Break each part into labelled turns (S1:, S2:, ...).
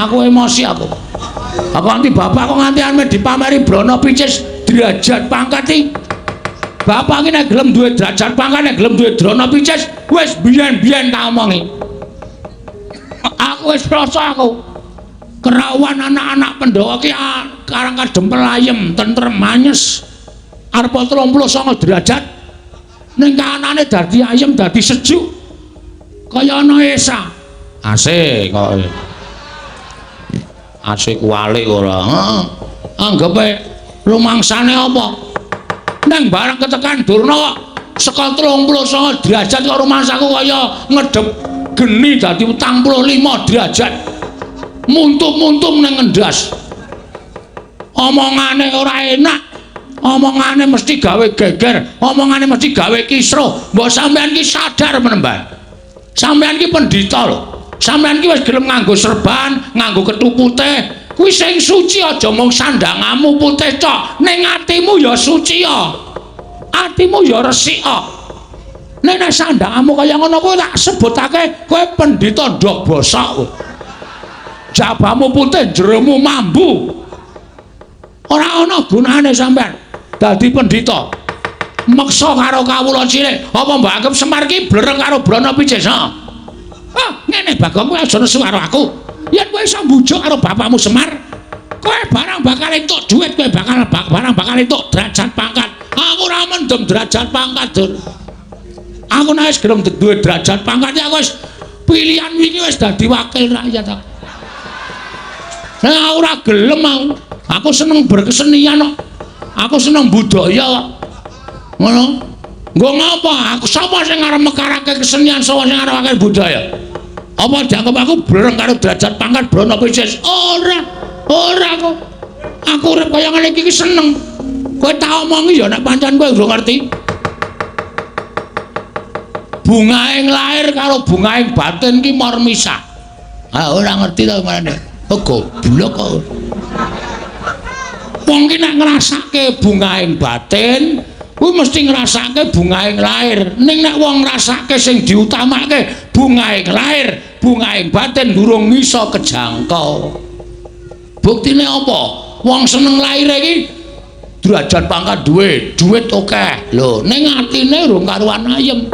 S1: Aku emosi aku. Aku nganti bapak kok nganti ame dipameri Brana Picis derajat pangkat iki. Bapak iki nek gelem duwe derajat pangkat, nek gelem duwe Brana Picis, wis biyen-biyen tak omongi. Aku wis rasa aku. Kerawan anak-anak Pandhawa ki karang kadempel ayem, tentrem, anyes. Arep 39 derajat. Ning kahanane dadi ayem, dadi sejuk. Kaya ana esa. AC kok. AC kuwalik ora. Heeh. Anggepe rumangsane apa? Nang barang ketekan Durna kok saka 39 derajat kok rumangsaku kaya ngedep geni dadi 45 derajat. Muntum-muntum nang ngendas. Omongane ora enak. Omongane mesti gawe geger, omongane mesti gawe kisruh. Mbok sampean ki sadar menemban. Sampean ki pendhita lho. Sampean ki wis gelem nganggo serban, nganggo kethu putih. Kuwi sing suci aja mung sandangamu putih tok, ning atimu ya suci ya. Atimu ya resik ya. Nek nek sandangamu kaya ngono kuwi tak sebutake kowe pendhita ndok bosok kowe. Jabamu putih, jeromu mambu. Ora ana gunane sampean dadi pendhita. Meksa karo kawula cilik, apa mbok anggap Semar ki blereng karo Brana Picis? Ha? Ah, ngene Bagong, kowe aja nesu karo aku. Yen kowe iso mbujuk karo bapakmu Semar, kowe barang bakal entuk dhuwit, kowe bakal barang bakal entuk derajat pangkat. Aku ora mendem derajat pangkat, Dur. Aku nek wis gelem duwe derajat pangkat, aku wis pilihan wingi wis dadi wakil rakyat aku. Nah, ora gelem aku. Aku seneng berkesenian kok. Aku seneng budaya kok. Ngono. Nggo ngapa? Aku sapa sing arep mekarake kesenian, sapa sing arep budaya? Apa dianggap aku blereng karo derajat pangkat Brana Picis? Ora. Ora kok. Aku urip kaya ngene iki seneng. Kowe tak omongi ya nek pancen kowe urung ngerti. Bungaing lahir karo bungaing batin ki mor misah. Ah, ora ngerti to marane. Oh, goblok kok. Wong ki nek ngrasake bungaing batin, kuwi mesti ngrasake bungaing lahir. Ning nek wong ngrasake sing diutamake bungaing lahir, bungaing batin durung iso kejangkau. Buktine apa? Wong seneng lahire iki derajat pangkat duwe, duit akeh. Lho, ning atine urung karuan ayem.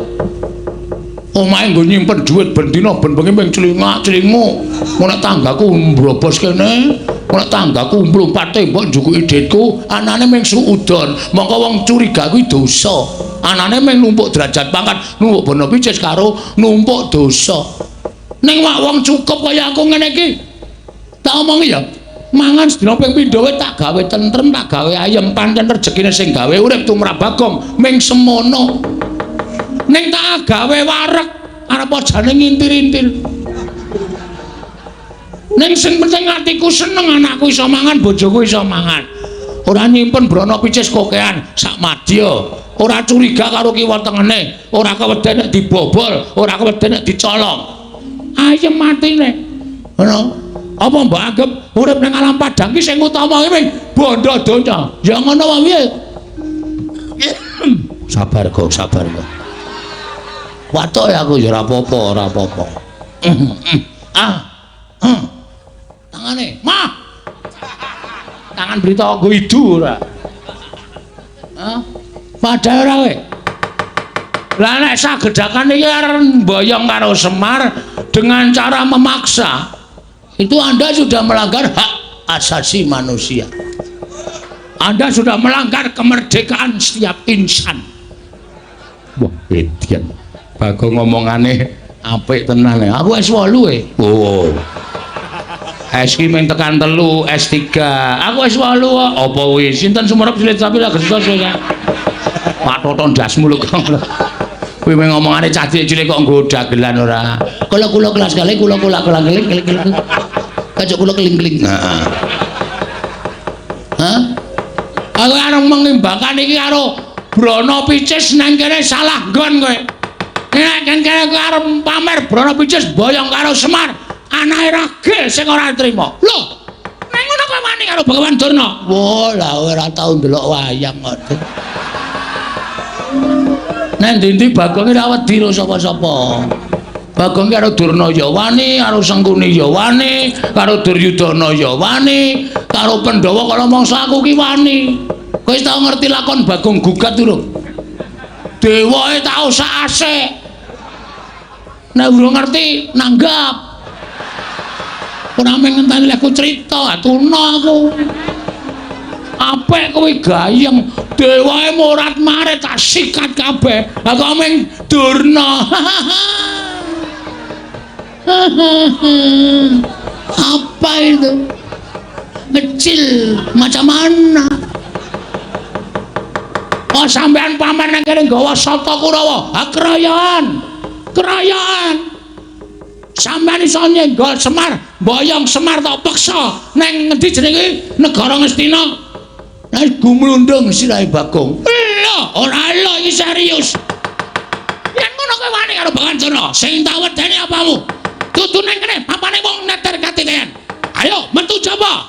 S1: Omahe nggo nyimpen dhuwit ben dina ben bengi ming clingak-clinguk. Nek tanggaku mbrobos kene, nek tanggaku mlumpat tembok njukuki dhitku, anane ming suudon. Mongko wong curiga kuwi dosa. Anane ming numpuk derajat pangkat, numpuk bono picis karo numpuk dosa. Ning wak wong cukup kaya aku ngene iki. Tak omongi ya. Mangan sedina ping pindho wae tak gawe tentrem, tak gawe ayem, pancen rejekine sing gawe urip tumrap Bagong ming semono. Ning tak gawe wareg arep jane ngintir-intir. Ning sing penting atiku seneng, anakku iso mangan, bojoku iso mangan. Ora nyimpen brana picis kokean sak madya. Ora curiga karo kiwa tengene, ora keweden nek dibobol, ora keweden nek dicolong. Ayem atine. Ngono. Apa mbok anggap urip ning alam padang ki sing utama ki ming bondo donya? Ya ngono wae piye? Sabar kok, sabar kok. Watuk ya aku ya ora apa-apa, ora apa-apa. Ah. Tangane, mah. Tangan berita nggo idu ora. Hah? Padahal ora kowe. Lah nek sagedakan iki arep mboyong karo Semar dengan cara memaksa, itu Anda sudah melanggar hak asasi manusia. Anda sudah melanggar kemerdekaan setiap insan. Wah, edian. Bagong ngomongane apik tenan ya. Aku S8 e. Oh. S ki mung tekan 3, S3. Aku S8 kok. Apa wis? Sinten sumerep silit sapi lah gestos ya. Pak Toton ndasmu lho kok. Kuwi mung ngomongane cah cilik kok nggo dagelan ora. Kula kula kelas kali kula kula kula keling keling keling. Kacuk kula keling-keling. Heeh. Hah? Aku arep mengimbangkan iki karo Brana Picis nang kene salah nggon kowe. Nek kan kene kowe arep pamer Brana Picis boyong karo Semar, anake ragil sing ora trima. Lho, nek ngono kowe wani karo Bagawan Durna? Wah, lah ora tau ndelok wayang kok. Nek ndi-ndi Bagong ora wedi karo sapa-sapa. Bagong karo Durna ya wani, karo Sengkuni ya wani, karo Duryudana ya wani, karo Pandhawa kala mangsa aku ki wani. Kowe wis tau ngerti lakon Bagong gugat durung? Dewae tau sak asik. Nek urung ngerti nanggap. Ora mung ngenteni aku crita, atuna aku. Apik kowe gayeng, dewae morat-marit tak sikat kabeh. Aku mung Durna. Apa itu? Kecil macam mana? Oh sampean pamer nang kene nggawa sata Kurawa. Ha kerayaan. Kerayaan. Sampean iso nyenggol Semar, mboyong Semar tok peksa nang ngendi jenenge negara Ngastina. Lah gumlundung sirahe Bagong. Lho, ora lho iki serius. Yen ngono kowe wani karo Begawan Durna, sing tak wedeni apamu? Dudu nang kene papane wong neter katiten. Ayo metu jaba.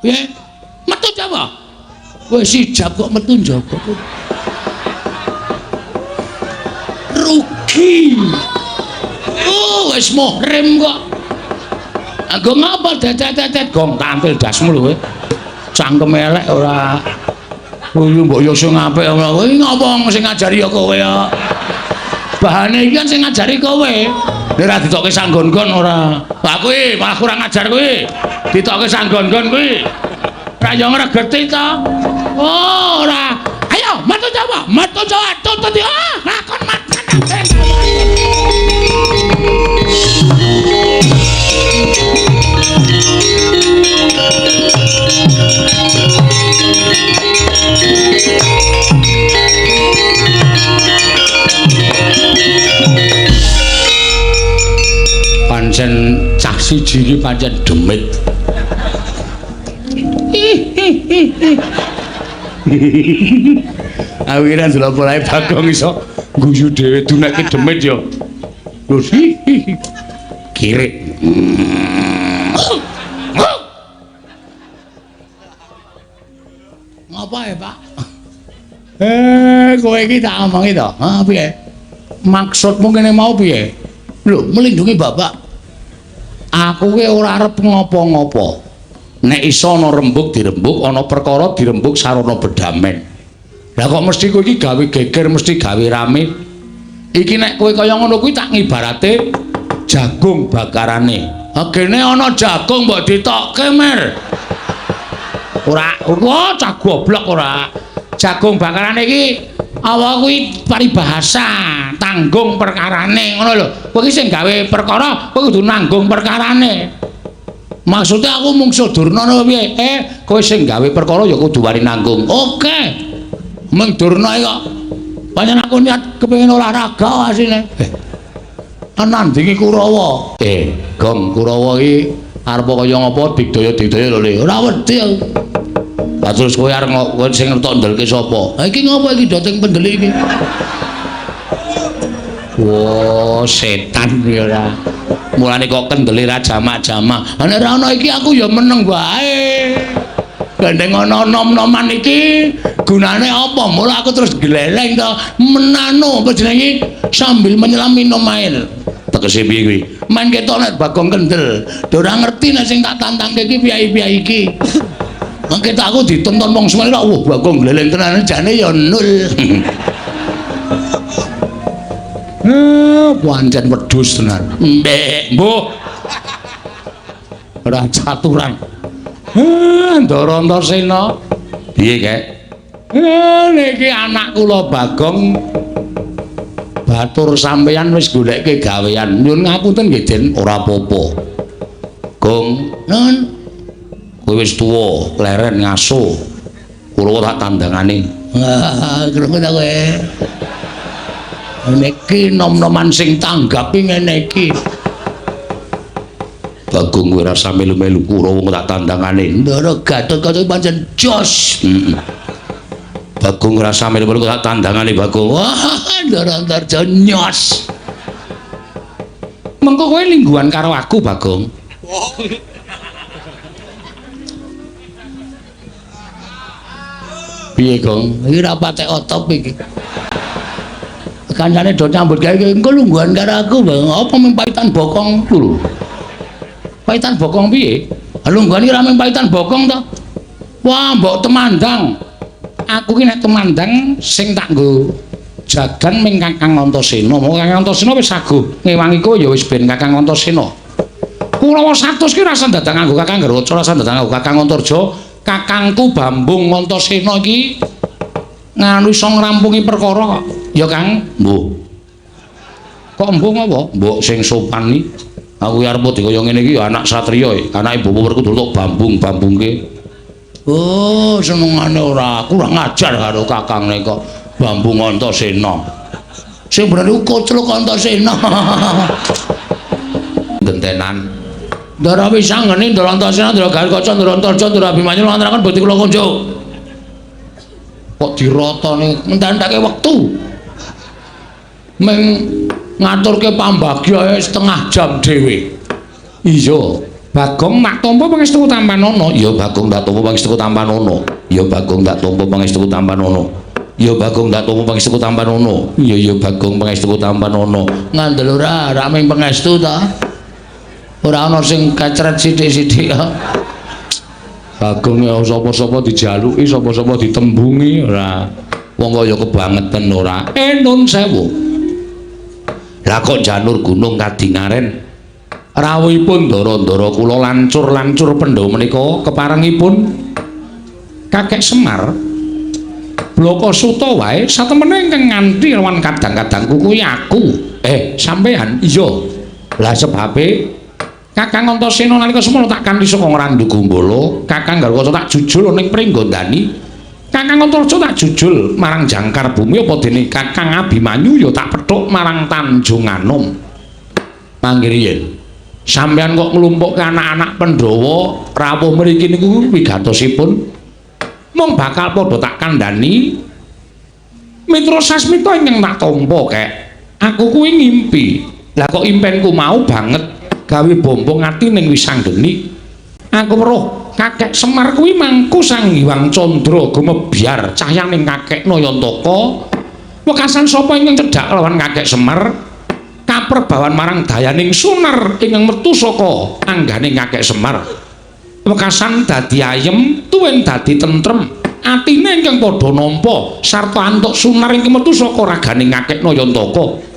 S1: Piye? Metu jaba. Kowe sijab kok metu njaba. Rugi. Oh, wis muhrim kok. Anggo ngapa dedet-dedet gong tantil dasmu lho kowe. Cangkem elek ora. Kuwi mbok yo sing apik kowe ngopo sing ngajari ya kowe ya. Bahane iki kan sing ngajari kowe. Nek ora ditokke sanggon-gon ora. Lah kuwi malah kurang ajar kuwi. Ditokke sanggon-gon kuwi. Ora yo ngregeti to. Oh, ora. Ayo metu Jawa, metu Jawa tuntut ya. Lakon macan kabeh. Pancen cah siji iki pancen demit. Aku kira ndelok polahe Bagong iso guyu dhewe dunekke demit ya. Lho kirik. Ngapa ya, Pak? Kowe iki tak omongi to. Ha piye? Maksudmu kene mau piye? Lho, melindungi bapak. Aku ki ora arep ngopo-ngopo. Nek iso ana rembug dirembug, ana perkara dirembug sarana bedamen. Lah kok mesti kowe iki gawe geger, mesti gawe rame. Iki nek kowe kaya ngono kuwi tak ngibarate jagung bakarane. Agene ana jagung mbok ditokke, Mer. Ora, wah cah goblok ora. Jagung bakarane iki apa kuwi paribahasa, tanggung perkarane ngono lho. Kowe iki sing gawe perkara, kowe kudu nanggung perkarane. Maksudnya aku mungsuh Durna apa piye? Kowe sing gawe perkara ya kudu wani nanggung. Oke. Meng Durna iki kok pancen aku niat kepengin olahraga asine. Nandingi Kurawa. Gong Kurawa iki arep kaya ngapa digdaya-digdaya lho Le. Ora wedi aku. Lah terus kowe arep kowe sing ngertok ndelke sapa? Ha iki ngopo iki doteng pendelik iki? Wah, setan iki ora. Mulane kok kendele ra jamak-jamak. Ha nek ora ana iki aku ya meneng wae. Gandeng ana nom-noman iki gunane apa? Mula aku terus gleleng to menano apa jenenge sambil menyelam minum air. Tegese piye kuwi? Men ketok nek Bagong kendel. Ora ngerti nek sing tak tantangke iki piye-piye iki. Mengke tak aku ditonton wong semene kok wah Bagong gleleng tenan jane ya nul. Pancen wedhus tenan. Mbek, mbuh. Ora caturan. Ndara Antasena. Piye, Kek? Niki anak kula Bagong batur sampeyan wis goleke gawean. Nyuwun ngapunten nggih, Den, ora apa-apa. Gong, nun. Kowe wis tuwa, leren ngaso. Kula tak tandangane. Wah, krungu ta kowe? Niki nom-noman sing tanggapi ngene iki. Bagong kowe rasa melu-melu Kurawa tak tandangane. Ndara Gatotkaca pancen jos. Heeh. Bagong rasa melu-melu tak tandangane Bagong. Wah, Ndara Antarja nyos. Mengko kowe lingguhan karo aku, Bagong. Piye, Gong? Iki ra patek otop iki. Kancane do nyambut gawe engko lungguhan karo aku, Bang. Apa mung paitan bokong lho. Paitan bokong piye? Lungguhan iki ora mung paitan bokong to. Wah, mbok temandang. Aku ki nek temandang sing tak nggo jagan ming Kakang Antasena. Monggo Kakang Antasena wis saguh ngewangi kowe ya wis ben Kakang Antasena. Kurawa 100 ki rasa dadak nganggo Kakang Garwaca, rasa dadak nganggo Kakang Antarja. Kakangku Bambung Antasena iki nganu iso ngrampungi perkara kok. Ya Kang, mbuh. Kok mbuh apa? Mbok sing sopan iki. Aku arep dikaya ngene iki ya anak satriya e. Anake Bapak Werkudara tok bambung-bambungke. Oh, senengane ora kurang ajar karo kakangne kok Bambung Antasena. Sing bener iku kocluk Antasena. Gentenan. Ndara Wisanggeni, Ndara Antasena, Ndara Garukaca, Ndara Antarja, Ndara Abimanyu nglantaraken bekti kula kunjuk. Kok dirotone ngenteke wektu. Ming ngaturke pambagya setengah jam dhewe. Iya. Bagong tak tampa pangestu tampanana. Ya Bagong tak tampa pangestu tampanana. Ya Bagong tak tampa pangestu tampanana. Ya Bagong tak tampa pangestu tampanana. Iya ya Bagong pangestu tampanana. Ngandel ora, ora ming pangestu ta. Ora ana sing kecret sithik-sithik. Bagong ya sapa-sapa dijaluki, sapa-sapa ditembungi ora. Wong kaya kebangeten ora. Nun sewu. Lah kok janur gunung kadingaren. Rawuhipun ndara-ndara kula lancur-lancur Pandhawa menika keparengipun Kakek Semar blaka suta wae satemene ingkang nganti lawan kadang-kadangku kuwi aku. Sampean iya. Lah sebabe Kakang Antasena nalika semono tak kanthi saka Ngrandu Gumbala, Kakang Garwaca tak jujul ning Pringgondani, Kakang Antarja tak jujul marang Jangkar Bumi, apa dene Kakang Abimanyu ya tak pethuk marang Tanjung Anom. Mangke riyin sampeyan kok nglumpukke anak-anak Pandhawa rawuh mriki niku wigatosipun mung bakal padha tak kandhani Mitra Sasmita ingkang tak tampa kek. Aku kuwi ngimpi. Lah kok impenku mau banget gawe bombong ati ning Wisanggeni. Aku weruh Kakek Semar kuwi mangku Sang Hyang Candra gumebyar cahyaning Kakek Nayantaka. Wekasan sapa ingkang cedhak lawan Kakek Semar kaperbawan marang dayaning sunar ingkang metu saka anggane Kakek Semar. Wekasan dadi ayem tuwin dadi tentrem. Atine ingkang padha nampa sarta antuk sunar ingkang metu saka ragane Kakek Nayantaka.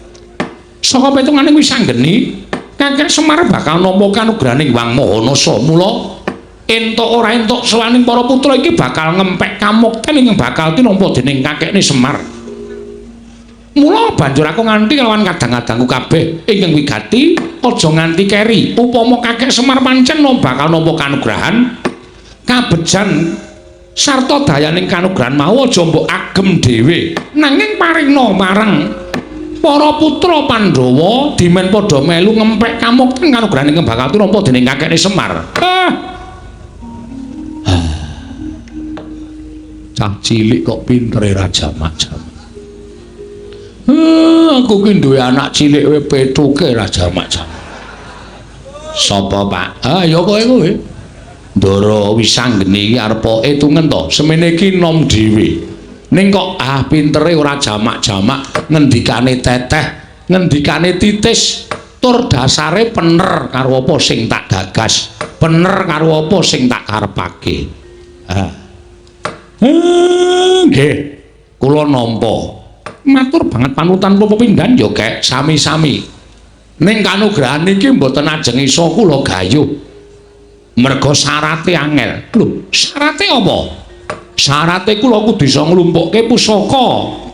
S1: Saka petungane Wisanggeni, Kakek Semar bakal nampa kanugrahaning Hyang Maha Nasa. Mula entuk ora entuk sawaning para putra iki bakal ngempek kamukten ingkang bakal tinampa dening kakekne Semar. Mula banjur aku nganti lawan kadang-kadangku kabeh ingkang wigati aja nganti keri. Upama Kakek Semar pancen bakal nampa kanugrahan kabejan sarta dayaning kanugrahan mau aja mbok agem dhewe, nanging paringna marang para putra Pandhawa dimen padha melu ngempek kamukten kanugrahan ingkang bakal tinampa dening kakekne Semar. Cah cilik kok pintere ra jamak-jamak. Aku ki duwe anak cilik we pethuke ra jamak-jamak. Sapa, Pak? Ah, ya kowe kowe. Ndara Wisanggeni iki arep etungen to, semene iki nom dhewe. Ning kok pintere ora jamak-jamak, ngendikane teteh, ngendikane titis, tur dasare pener karo apa sing tak gagas, pener karo apa sing tak karepake. Nggih, kula nampa. Matur banget panutan kula pepindhan ya, Kek, sami-sami. Ning kanugrahan iki mboten ajeng iso kula gayuh. Merga syarate angel. Lho, syarate apa? Syarate kula kudu iso nglumpukke pusaka,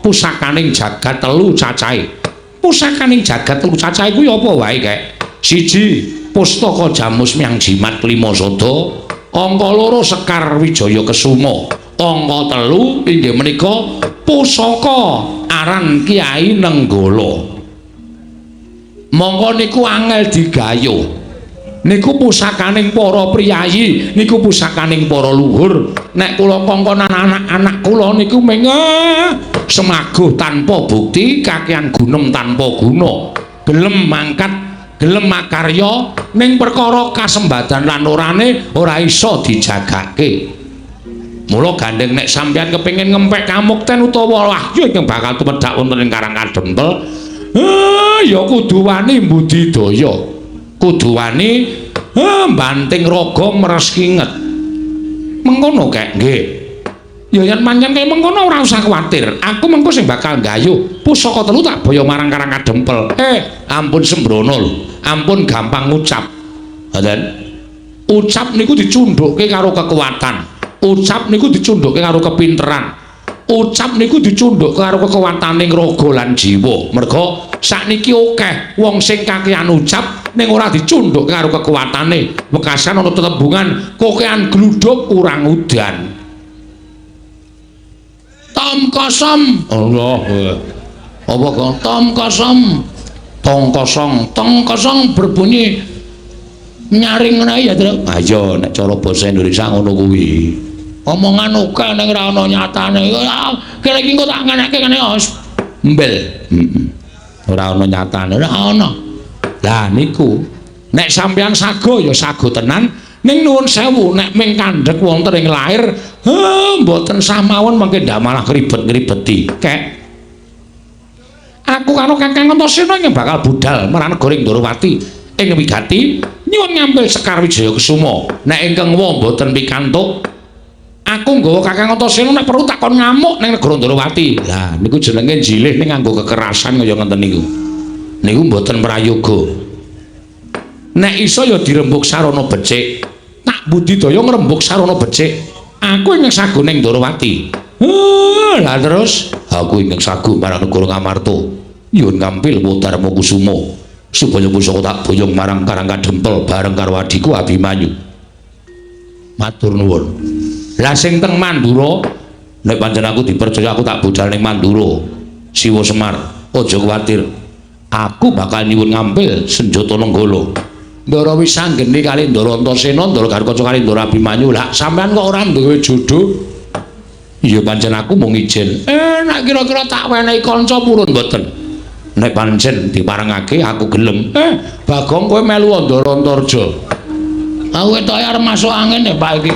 S1: pusakaning jagat telu cacahe. Pusakaning jagat telu cacahe kuwi apa wae, Kek? Siji, pustaka Jamus Miang Jimat Lima Sada, angka loro Sekar Wijaya Kesuma, angka telu inggih menika pusaka aran Kyai Nenggala. Mongko niku angel digayuh. Niku pusakaning para priyayi, niku pusakaning para luhur. Nek kula kongkon anak-anak kula niku ming semaguh tanpa bukti, kakean gunem tanpa guna. Gelem mangkat, gelem makarya ning perkara kasembadan lan orane ora iso dijagake. Mula gandeng nek sampeyan kepengin ngempek kamukten utawa wahyu ingkang bakal tumedhak wonten ing Karang Kadempel, ya kudu wani mbudidaya. Kudu wani banting raga meres kinget. Mengkono kek nggih. Ya yen pancen kaya mengkono ora usah kuwatir. Aku mengko sing bakal nggayuh pusaka telu tak boyo marang Karang Kadempel. Ampun sembrono lho. Ampun gampang ngucap. Ngoten. Ucap niku dicundhukke karo kekuatan. Ucap niku dicundhukke karo kepinteran. Ucap niku dicundhukke karo kekuwataning raga lan jiwa. Merga sakniki akeh wong sing kakehan ucap ning ora dicundhukke karo kekuatane. Wekasan ana tetembungan kokehan gluduk kurang udan. Tom kosong. Allah. Apa kok tom kosong? Tong kosong, tong kosong berbunyi nyaring ngene ya, Truk. Ayo nek cara basa Indonesia ngono kuwi. Omongan akeh ning ora ana nyatane. Kene iki engko tak ngenekke ngene mbel. Heeh. Ora ana nyatane, ora ana. Lah niku nek sampeyan sago ya sago tenan. Ning nuwun sewu nek ming kandhek wonten ing lair, mboten sah mawon mengke ndak malah ngribet-ngribeti. Kek. Aku karo Kakang Antasena ingkang bakal budal marang negara Ndorowati ing wigati nyuwun ngambil Sekar Wijaya Kusuma. Nek ingkang wa mboten pikantuk, aku nggawa Kakang Antasena nek perlu takon ngamuk ning negara Ndorowati. Lah niku jenenge jilih ning nganggo kekerasan kaya ngenten niku. Niku mboten prayoga. Nek iso ya dirembug sarana becik. Tak budidaya ngrembug sarana becik. Aku ingkang sago ning Ndorowati. Lah terus aku ingkang sago marang negara Ngamarta. Nyuwun ngampil Darma Kusuma supaya pusaka tak boyong marang Karang Kadempel bareng karo adhiku Abimanyu. Matur nuwun. Lah sing teng Mandura nek pancen aku dipercaya aku tak budal ning Mandura. Siwa Semar, aja kuwatir. Aku bakal nyuwun ngampil senjata Nenggala. Ndara wis anggene kali Ndara Antasena, Ndara Garukaca kali Ndara Abimanyu. Lah sampean kok ora duwe jodho? Iya pancen aku mung ijen. Nek kira-kira tak wenehi kanca purun mboten. Nek pancen diparengake aku gelem. Bagong kowe melu Ndara Antarja. Aku ketoke arep masuk angin ya Pak iki.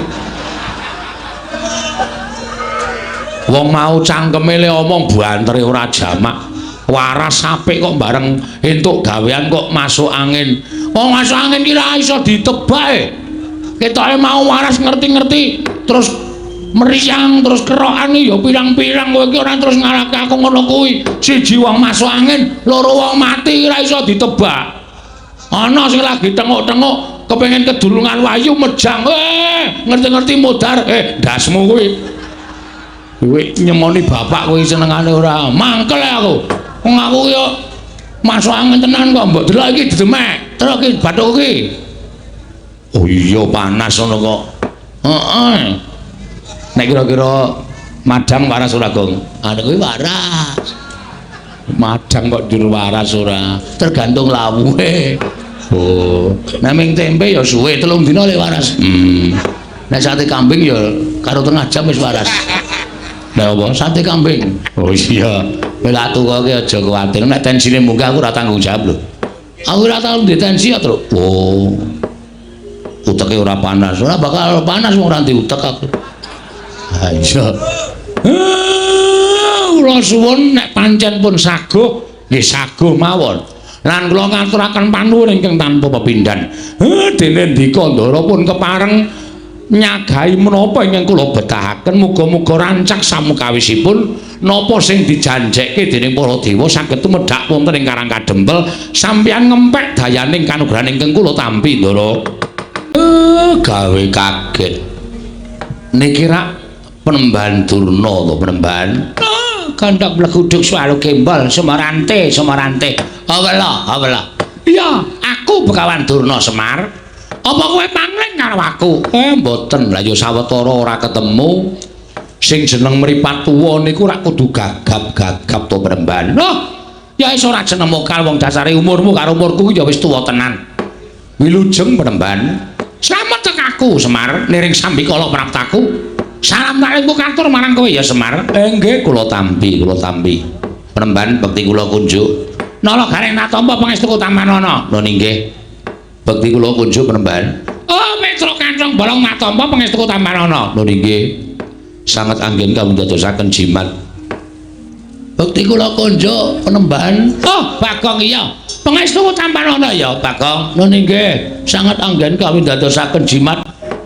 S1: Wong mau cangkeme le omong bantere ora jamak. Waras apik kok bareng entuk gawean kok masuk angin. Wong masuk angin ki ra iso ditebak e. Ketoke mau waras ngerti-ngerti terus meriang terus kerokan ya pirang-pirang kowe iki ora terus ngarake aku ngono kuwi. Siji wong masuk angin, loro wong mati ora iso ditebak. Ana sing lagi tenguk-tenguk kepengin kedulungan wayu mejang. Ngerti-ngerti modar, ndasmu kuwi. Kuwi nyemoni bapak kuwi senengane ora mangkel aku. Wong aku yo masuk angin tenan kok mbok delok iki didemek. Terus iki bathuk iki. Oh iya panas ngono kok. Heeh. Nek kira-kira madang waras ora, Gong? Anu kuwi waras. Madang kok njur waras ora? Tergantung lawuhe. Oh, nek ming tempe ya suwe 3 dina le waras. Nek sate kambing ya karo tengah jam wis waras. Lah apa? Sate kambing. Oh iya. Kowe lak tukoke aja kuwatir. Nek tensine munggah aku ora tanggung jawab lho. Aku ora tau ndek tensi ya, Truk. Oh. Uteke ora panas. Ora bakal panas wong ora ndek utek aku. Ha iya. Kula suwun nek pancen pun saguh, nggih saguh mawon. Lan kula ngaturaken panuwun ingkang tanpa pepindhan. Dene ndika Ndara pun kepareng nyagahi menapa ingkang kula betahaken, muga-muga rancak samukawisipun napa sing dijanjekke dening para dewa saged tumedhak wonten ing Karang Kadempel, sampeyan ngempek dayaning kanugrahan ingkang kula tampi Ndara. Gawe kaget. Niki rak Penembahan Durna to Penembahan. Gandhak bleguduk swalu gembol Semarante Semarante. Awela awela. Iya, aku Begawan Durna Semar. Apa kowe pangling karo aku? Mboten. Lah ya sawetara ora ketemu. Sing jeneng mripat tuwa niku rak kudu gagap-gagap to Penembahan. Loh, ya iso ora jeneng mokal wong dasare umurmu karo umurku ya wis tuwa tenan. Wilujeng Penembahan. Slamet tek aku Semar, niring sambikala praptaku. Salam taklingku katur marang kowe ya Semar. Nggih, kula tampi, kula tampi. Penembahan bekti kula kunjuk. Nala gareng natampa pangestu utamanana. Lho nggih. Bekti kula kunjuk Penembahan. Oh, Petruk Kancong Bolong matampa pangestu utamanana. Lho nggih. Sanget anggen kawindadosaken jimat. Bekti kula konjuk penembahan. Oh, Bagong iya. Pangestu tampanana ya, Bagong. Nun inggih, sanget anggen kawindadosaken jimat.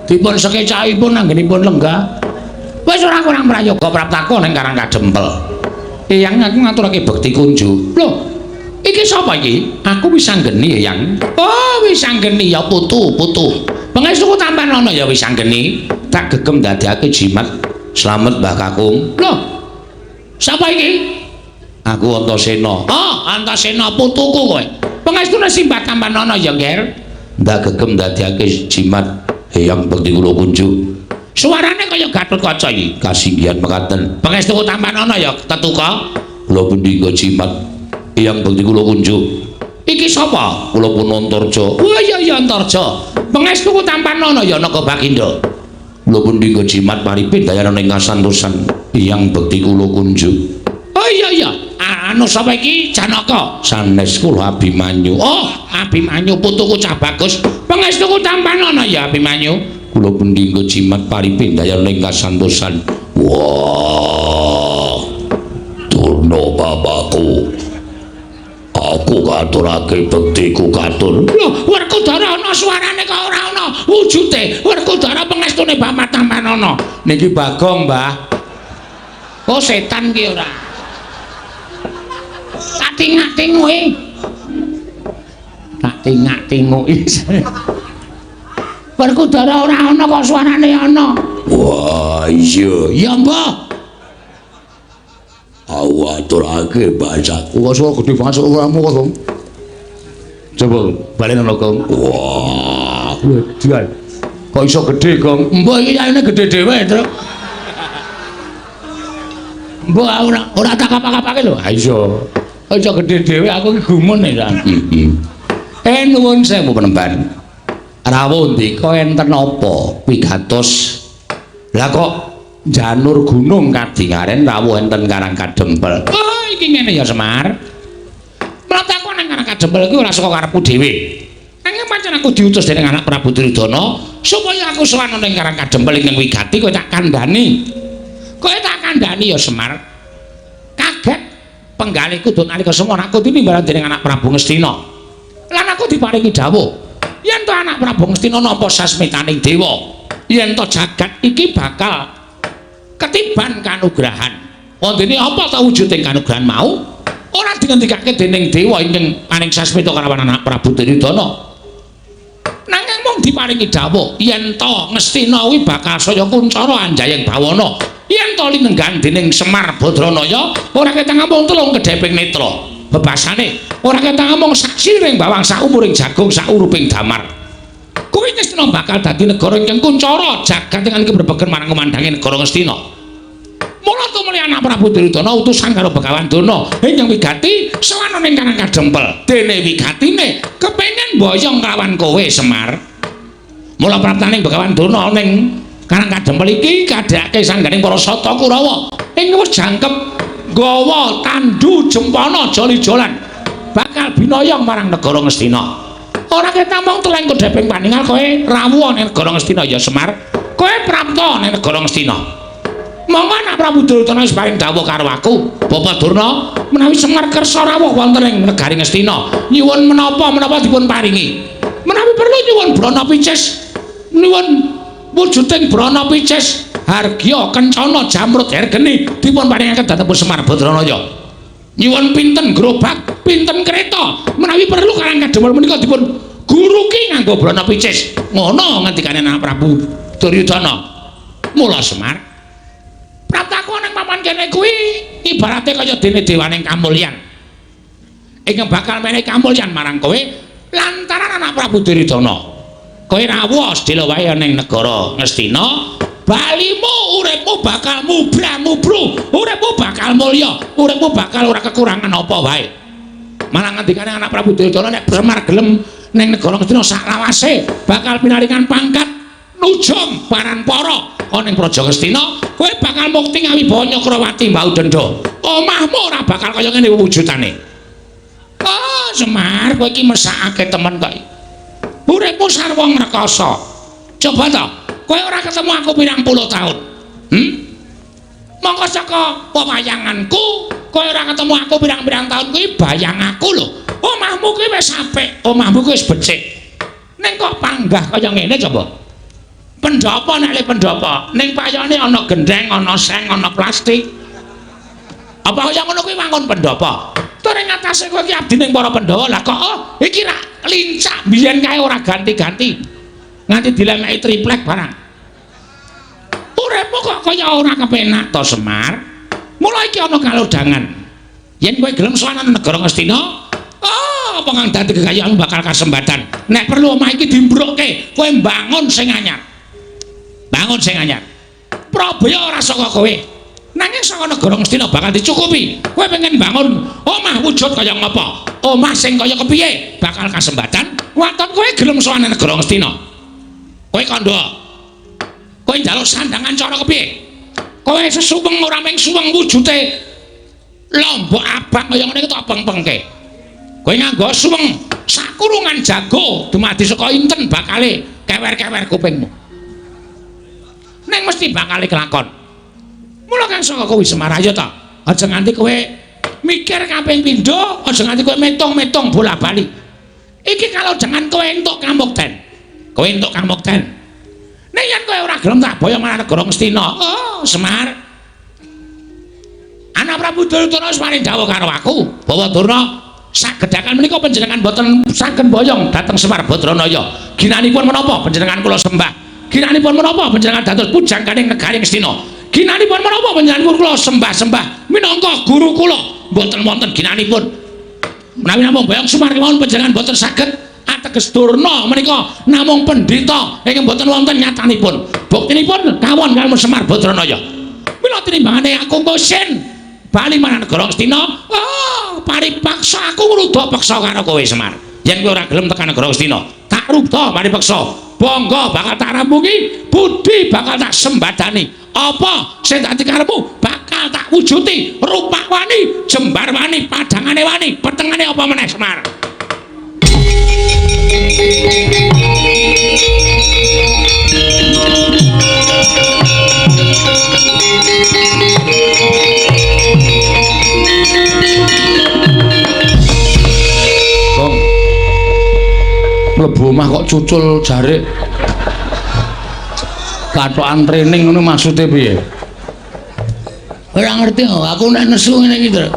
S1: Dipun sekecakipun anggenipun lenggah. Wis ora kurang prayoga praptaku ning Karang Kadempel. Eyang aku ngaturake bekti kunjuk. Lho, iki sapa iki? Aku Wisanggeni, Eyang. Oh, Wisanggeni ya putu, putu. Pangestu tampanana ya Wisanggeni. Tak gegem dadekake jimat. Slamet Mbah Kakung. Lho, sapa iki? Aku Antasena. Oh, Antasena putuku kowe. Pangestune simbah tampanana ya, Nger. Ndak gegem dadekake jimat Eyang bekti kula kunjuk. Suarane kaya Gatotkaca iki. Kasinggihan mekaten. Pangestu tampanana ya tetuka. Kula punika jimat Eyang bekti kula kunjuk. Iki sapa? Kula pun Antarja. Oh iya iya Antarja. Pangestu tampanana ya Naga Baginda. Kula punika jimat paripin dayana ing kasantosan Eyang bekti kula kunjuk. Oh iya iya. Anu sapa iki? Janaka. Sanes kula Abimanyu. Oh, Abimanyu putuku cah bagus. Pangestuku tampanana ya Abimanyu. Kula punika jimat paripin dayana ing kasantosan. Wah. Durna bapakku. Aku katurake bektiku katur. Lho, Werkudara ana suarane kok ora ana wujude. Werkudara pangestune Bapak tampanana. Niki Bagong, Mbah. Oh, setan ki ora. Tak tingak-tinguki. Tak tingak-tinguki. Werkudara ora ana kok suarane ana. Wah, iya. Ya, Mbah. Aku aturake bacaku. Kok suara gede banget suaramu kok, Gong. Coba balen ana, Gong. Wah, wedan. Kok iso gede, Gong? Mbah iki yaene gede dhewe, Truk. Mbah ora ora tak kapak-kapake lho. Ha iya. Kok iso gede dhewe aku iki gumun ya. Heeh. Nuwun sewu penemban. Rawuh ndika enten apa wigatos? Lah kok janur gunung kadingaren rawuh enten Karang Kadempel. Oh, iki ngene ya Semar. Mlataku nang Karang Kadempel iki ora saka karepku dhewe. Nanging pancen aku diutus dening anak Prabu Duryudana supaya aku sowan ning Karang Kadempel ingkang wigati kowe tak kandhani. Kowe tak kandhani ya Semar. Kaget penggalihku dun nalika semono aku tinimbalan dening anak Prabu Ngastina. Lan aku diparingi dawuh yen to anak Prabu Ngastina nampa sasmitaning dewa, yen to jagat iki bakal ketiban kanugrahan. Wondene apa ta wujuding kanugrahan mau? Ora dingendikake dening dewa ingkang paring sasmita kalawan anak Prabu Duryudana. Nanging mung diparingi dawuh yen to Ngastina kuwi bakal saya kuncara anjayeng bawana. Yen to linenggan dening Semar Badranaya ora ketang amung telung kedheping netra. Bebasane ora ketang amung saksiring bawang saumuring jagung sauruping damar. Kuwi Ngastina bakal dadi negara ingkang kuncara jagat ingkang brebegen marang kumandange negara Ngastina. Mula tumuli anak Prabu Duryudana utusan karo Begawan Durna ingkang wigati sowan ning Karang Kadempel. Dene wigatine kepengin mboyong kelawan kowe Semar. Mula praptaning Begawan Durna ning Karang Kadempel iki kadhake sangganing para sata Kurawa ing wis jangkep gawa tandu jempana joli-jolan bakal binoyong marang negara Ngastina. Ora ketamong teleng kedheping paningal kowe rawuh ning negara Ngastina ya Semar. Kowe prapta ning negara Ngastina. Monggo anak Prabu Duryudana wis paring dawuh karo aku, Bapak Durna, menawi Semar kersa rawuh wonten ing negari Ngastina, nyuwun menapa-menapa dipun paringi. Menawi perlu nyuwun brana picis, nyuwun wujuding brana picis, hargya kencana jamrut hergeni dipun paringaken dhateng Semar Badranaya. Nyuwun pinten gerobak, pinten kereta, menawi perlu Karang Kadempel menika dipun guruki nganggo brana picis. Ngono ngendikane anak Prabu Duryudana. Mula Semar, praptaku ning papan kene kuwi ibarate kaya dene dewaning kamulyan. Ingkang bakal menehi kamulyan marang kowe lantaran anak Prabu Duryudana. Kowe rawuh sedhela wae ning negara Ngastina, balimu uripmu bakal mubra-mubru, uripmu bakal mulya, uripmu bakal ora kekurangan apa wae. Malah ngendikane anak Prabu Duryudana nek Semar gelem ning negara Ngastina saklawase bakal pinaringan pangkat nujum paran para ana ing Praja Ngastina, kowe bakal mukti ngawibawa Nyakrawati Mbau Denda. Omahmu ora bakal kaya ngene wujudane. Oh, Semar, kowe iki mesakake temen kok. Uripmu sarwa ngrekasa. Coba to, kowe ora ketemu aku pirang puluh tahun. Mongko saka pewayanganku kowe ora ketemu aku pirang-pirang taun kuwi bayang aku lho. Omahmu kuwi wis apik, omahmu kuwi wis becik. Ning kok panggah kaya ngene coba. Pendhapa nek le pendhapa, ning payone ana gendheng, ana seng, ana plastik. Apa kaya ngono kuwi wangun pendhapa? Tur ing atase kowe iki abdi ning para Pandhawa. Lah kok oh, iki rak lincak biyen kae ora ganti-ganti. Nganti dilemeki triplek barang. Uripmu kok kaya ora kepenak to, Semar? Mula iki ana kalodhangan. Yen kowe gelem sowan nang negara Ngastina, oh, apa kang dadi kekayaanmu bakal kasembatan. Nek perlu omah iki dimbrukke, kowe mbangun sing anyar. Bangun sing anyar. Prabaya ora saka kowe. Nanging saka negara Ngastina bakal dicukupi. Kowe pengen bangun omah wujud kaya ngapa? Omah sing kaya kepiye bakal kasembatan. Waton kowe gelem sowan nang negara Ngastina. Kowe kandha. Kowe njaluk sandangan cara kepiye? Kowe sesuweng ora mung suweng wujute lombok abang kaya ngene iki tak peng-pengke. Kowe nganggo suweng sakurungan jago dumadi saka inten bakale kewer-kewer kupingmu. Ning mesti bakale kelakon. Mula kang saka kuwi Semar ayo ta. Aja nganti kowe mikir kaping pindho, aja nganti kowe metung-metung bola-bali. Iki kalau jangan kowe entuk kamukten. Kowe entuk kamukten. Nek yen kowe ora gelem tak boyong marang negara Ngastina. Oh, Semar. Anak Prabu Duryudana wis paring dawuh karo aku bahwa Durna sagedhakan menika panjenengan boten saged boyong dhateng Semar Badranaya. Ginanipun menapa panjenengan kula sembah? Ginanipun menapa panjenengan dados pujangganing negari Ngastina? Ginanipun menapa panjenengan kula sembah-sembah minangka guru kula? Mboten wonten ginanipun. Menawi namung boyong Semar kemawon panjenengan boten saged ateges Durna menika namung pendhita ingkang boten wonten nyatanipun. Buktinipun kawon kaliyan Semar Badranaya. Mila tinimbangane aku ngosin bali marang negara Ngastina, oh, paripaksa aku ngruda peksa karo kowe Semar. Yen kowe ora gelem tekan negara Ngastina, tak ruda paripeksa. Bangga bakal tak rampungi, budi bakal tak sembadani. Apa sing dadi karepmu bakal tak wujuti. Rupak wani, jembar wani, padangane wani, petengane apa meneh Semar? Gong. Mlebu omah kok cucul jarik. Kathokan training ngono maksude piye? Ora ngerti kok, aku nek nesu ngene iki, Tru.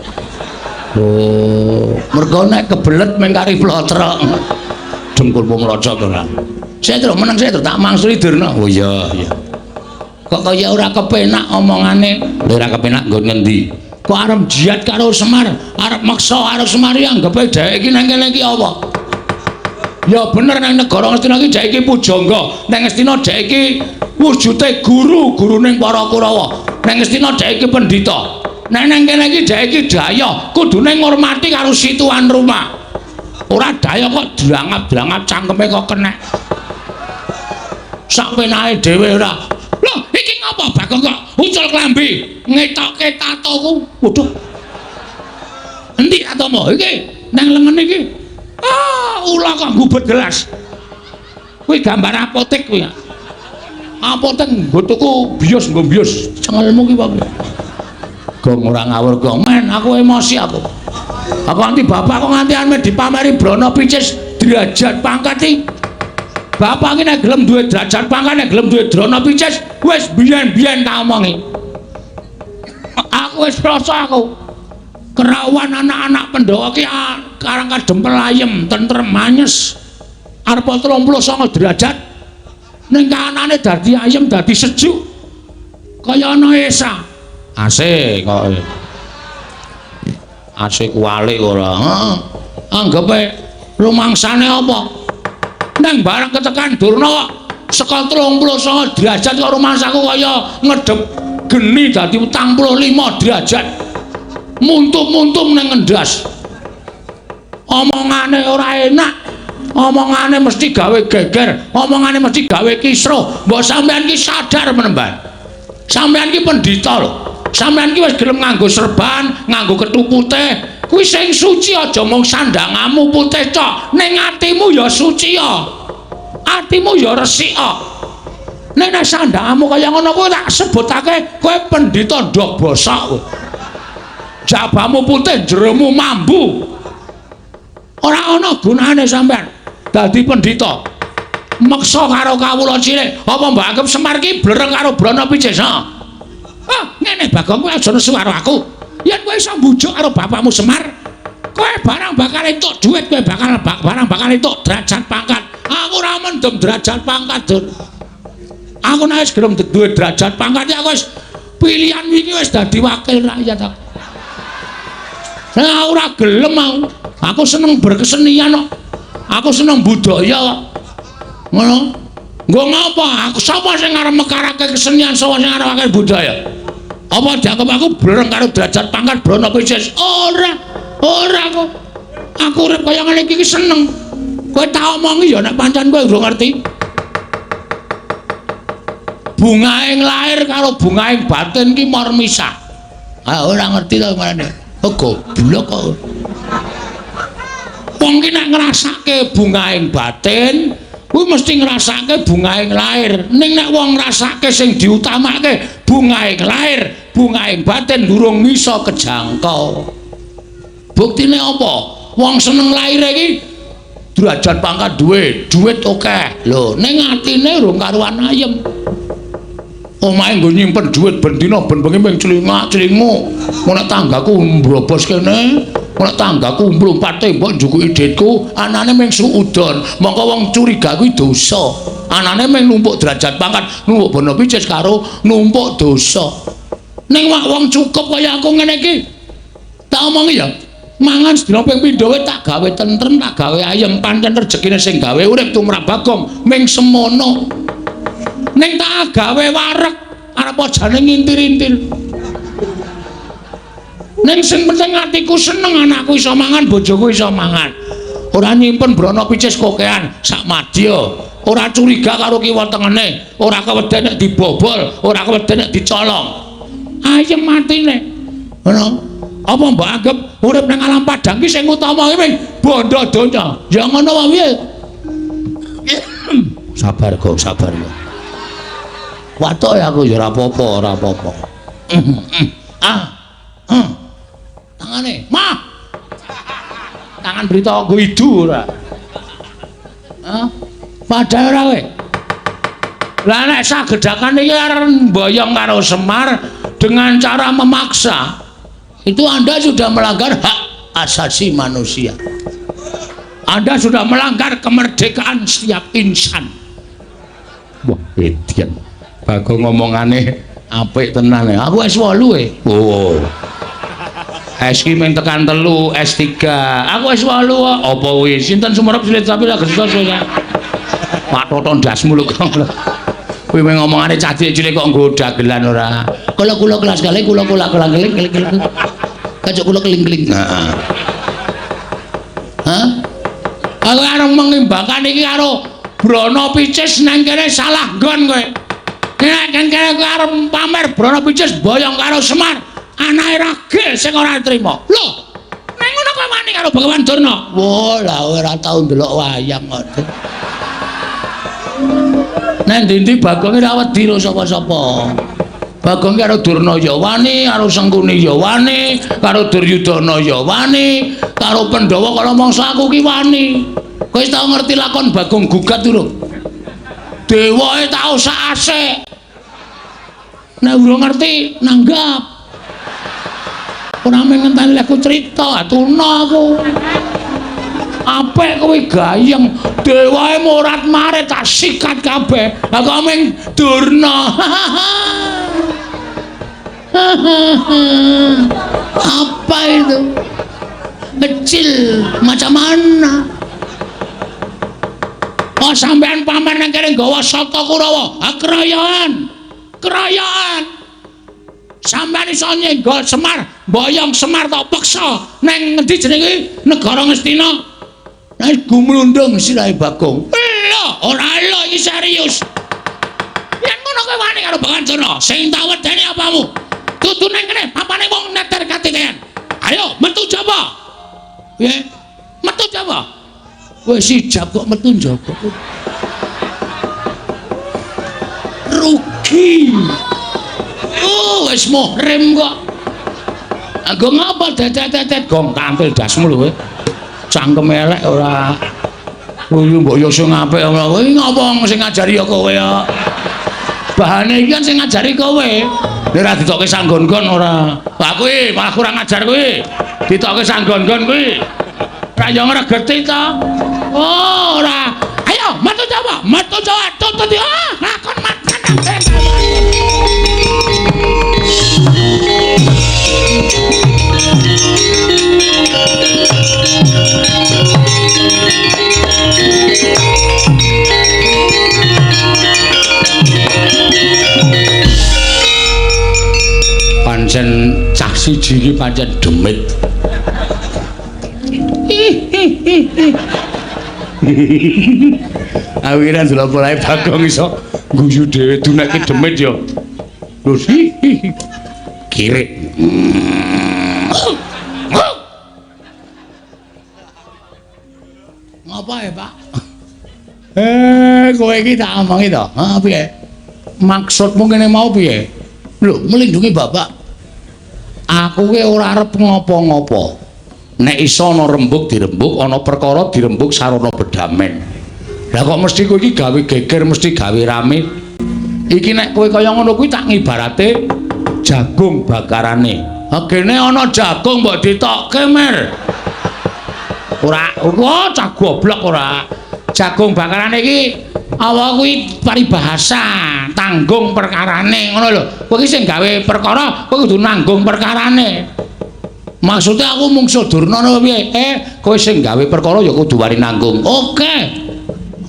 S1: Oh, mergo nek kebelet meng kari plotrok. Dengkul mlocot ora. Saya terus meneng saya terus tak mangsuli Durna. Oh iya, iya. Kok kaya ora kepenak omongane? Lha ora kepenak nggon ngendi? Kok arep jihad karo Semar, arep meksa karo Semar iki anggepe dheweke iki nang kene iki apa? Ya bener nang negara Ngastina iki dheweke iki pujangga, nang Ngastina dheweke iki wujude guru, guruning para Kurawa. Nang Ngastina dheweke iki pendhita. Nek nang kene iki dheweke iki daya, kudune ngurmati karo si tuan rumah. Ora daya kok drangap-drangap cangkeme kok kenek. Sak penake dhewe ora. Lho, iki ngapa Bagong kok ucul klambi ngetokke tatoku? Waduh. Endi tatomu? Iki nang lengen iki. Ah, ula kok gubet gelas. Kuwi gambar apotek kuwi. Apotek nggo tuku bios nggo bios. Cengelmu ki apa? Gong ora ngawur gong. Men, aku emosi aku. Aku nganti bapak kok nganti ame dipameri brana picis derajat pangkat iki. Bapak iki nek gelem duwe derajat pangkat, nek gelem duwe drana picis, wis biyen-biyen tak omongi. Aku wis rasa aku. Kerawan anak-anak Pandhawa ki karang kadempel ayem, tentrem, anyes. Arep 39 derajat. Ning kahanane dadi ayem, dadi sejuk. Kaya ana esa. AC kok. AC kuwalik ora. Heeh. Anggepe rumangsane apa? Nang bareng ketekan Durna kok saka 39 derajat kok rumangsaku kaya ngedep geni dadi 45 derajat. Muntum-muntum nang ngendas. Omongane ora enak. Omongane mesti gawe geger, omongane mesti gawe kisruh. Mbok sampean ki sadar menemban. Sampean ki pendhita lho. Sampean ki wis gelem nganggo serban, nganggo kethu putih. Kuwi sing suci aja mung sandangamu putih tok, ning atimu ya suci ya. Atimu ya resik ya. Nek nek sandhanganmu kaya ngono kuwi tak sebutake kowe pendhita ndok bosok kowe. Jabamu putih, jeromu mambu. Ora ana gunane sampean dadi pendhita. Meksa karo kawula cilik, apa mbok anggap Semar ki blereng karo Brana Picis? Ha. Ah, ngene Bagong, kowe aja nesu karo aku. Yen kowe iso mbujuk karo bapakmu Semar, kowe barang bakal entuk dhuwit, kowe bakal barang bakal entuk derajat pangkat. Aku ora mendem derajat pangkat, Dur. Aku nek wis gelem duwe derajat pangkat ya aku wis pilihan wingi wis dadi wakil rakyat aku. Nah, ora gelem aku. Aku seneng berkesenian kok. Aku seneng budaya kok. Ngono. Nggo ngapa? Aku sapa sing arep mekarake kesenian, sapa sing arep mekarake budaya? Apa dianggap aku blereng karo derajat pangkat Brana Picis? Ora. Ora kok. Aku urip kaya ngene iki seneng. Kowe tak omongi ya nek pancen kowe urung ngerti. Bungaing lahir karo bungaing batin ki mor misah. Ah, ora ngerti to marane. Oh, goblok kok. Wong ki nek ngrasake bungaing batin, kuwi mesti ngrasake bungaing lahir. Ning nek wong ngrasake sing diutamake bungaing lahir, bungaing batin durung iso kejangkau. Buktine apa? Wong seneng lahir iki derajat pangkat duwe, duit akeh. Lho, ning atine urung karuan ayem. Omahe nggo nyimpen dhuwit ben dina ben bengi ming clingak-clinguk. Mun nek tanggaku mbrobos kene, mun nek tanggaku mlumpat tembok njukuki dhitku, anane ming suudon. Mongko wong curiga kuwi dosa. Anane ming numpuk derajat pangkat, numpuk bono picis karo numpuk dosa. Ning wak wong cukup kaya aku ngene iki. Tak omongi ya. Mangan sedina ping pindho wae tak gawe tentrem, tak gawe ayem, pancen rejekine sing gawe urip tumrap Bagong ming semono. Ning tak gawe wareg arep jane ngintil-intil. Ning sing penting atiku seneng, anakku iso mangan, bojoku iso mangan. Ora nyimpen brana picis kokean sak madya. Ora curiga karo kiwa tengene, ora keweden nek dibobol, ora keweden nek dicolong. Ayem atine. Ngono. Apa mbok anggap urip nang alam padang ki sing utama ki ming bondo donya? Ya ngono wae piye? Sabar kok, sabar kok. Watuk ya aku ya ora apa-apa, ora apa-apa. Ah. Tangane, mah. Tangan berita nggo idu ora. Hah? Padha ora kowe? Lah nek sagedakan iki arep mboyong karo Semar dengan cara memaksa, itu Anda sudah melanggar hak asasi manusia. Anda sudah melanggar kemerdekaan setiap insan. Wah, edian. Bagong ngomongane apik tenan ya. Aku S8 e. Oh. S ki mung tekan 3, S3. Aku S8 kok. Apa kuwi? Sinten sumerep silit sapi lah gestos ya. Pak Toton ndasmu lho kok. Kuwi mung ngomongane cah cilik kok nggo dagelan ora. Kula kula kelas kali kula kula kula keling keling keling. Kacuk kula keling-keling. Heeh. Hah? Aku arep mengimbangkan iki karo Brana Picis nang kene salah nggon kowe. Nek kene kowe arep pamer Brana Picis boyong karo Semar, anake ragil sing ora trima. Lho, nek ngono kowe wani karo Bagawan Durna? Wah, lah ora tau ndelok wayang kok. Nek ndi-ndi Bagong ora wedi karo sapa-sapa. Bagong karo Durna ya wani, karo Sengkuni ya wani, karo Duryudana ya wani, karo Pandhawa kala mangsa aku ki wani. Kowe wis tau ngerti lakon Bagong gugat durung? Dewae tau sak asik. Nek urung ngerti, nanggap. Ora mung ngenteni aku crita, atuna aku. Apik kuwi gayeng, dewae morat-marit tak sikat kabeh. Aku mung Durna. Apa itu? Kecil macam mana? Oh, sampean pamer nang kene nggawa sata Kurawa. Ah, kerayaan. Kerayaan. Sampean iso nyenggol Semar, mboyong Semar tok peksa nang ngendi jenenge negara Ngastina. Nek gumlundung sirahe Bagong. Lho, ora lho iki serius. Yen ngono kowe wani karo Bagawan Durna, sing tak wedeni apamu? Dudu nang kene papane wong neter katiten. Ayo metu jaba. Piye? Metu jaba. Wis ijab kok metu njaba. Rugi. Oh, wis muhrim kok. Anggo ngapa dedet-dedet gong tampil dasmu lho kowe. Cangkem elek ora. Kuwi mbok yo sing apik ora. Kowe ngapa sing ngajari ya kowe ya. Bahane iki kan sing ngajari kowe. Nek ora ditokke sanggon-gon ora. Lah kuwi malah kurang ajar kuwi. Ditokke sanggon-gon kuwi. Ora yo ngregeti to. Oh, ora. Ayo, metu Jawa, metu Jawa, tuntut ya. Lakon mati kabeh. Pancen cah siji iki pancen demit. Aku kira ndelok polahe Bagong iso guyu dhewe duneke demit ya. Lho kirik. Ngapa ya, Pak? Kowe iki tak omongi to. Ha piye? Maksudmu ngene mau piye? Lho, melindungi bapak. Aku ki ora arep ngopo-ngopo. Nek iso ana rembug dirembug, ana perkara dirembug sarana bedamen. Lah kok mesti kowe iki gawe geger, mesti gawe rame. Iki nek kowe kaya ngono kuwi tak ngibarate jagung bakarane. Ha kene ana jagung mbok ditokke, Mer. Ora, wah cah goblok ora. Jagung bakarane iki apa kuwi paribahasa, tanggung perkarane ngono lho. Kowe iki sing gawe perkara, kowe kudu nanggung perkarane. Maksudnya aku mungsuh Durna apa piye? Kowe sing gawe perkara ya kudu wani nanggung. Oke.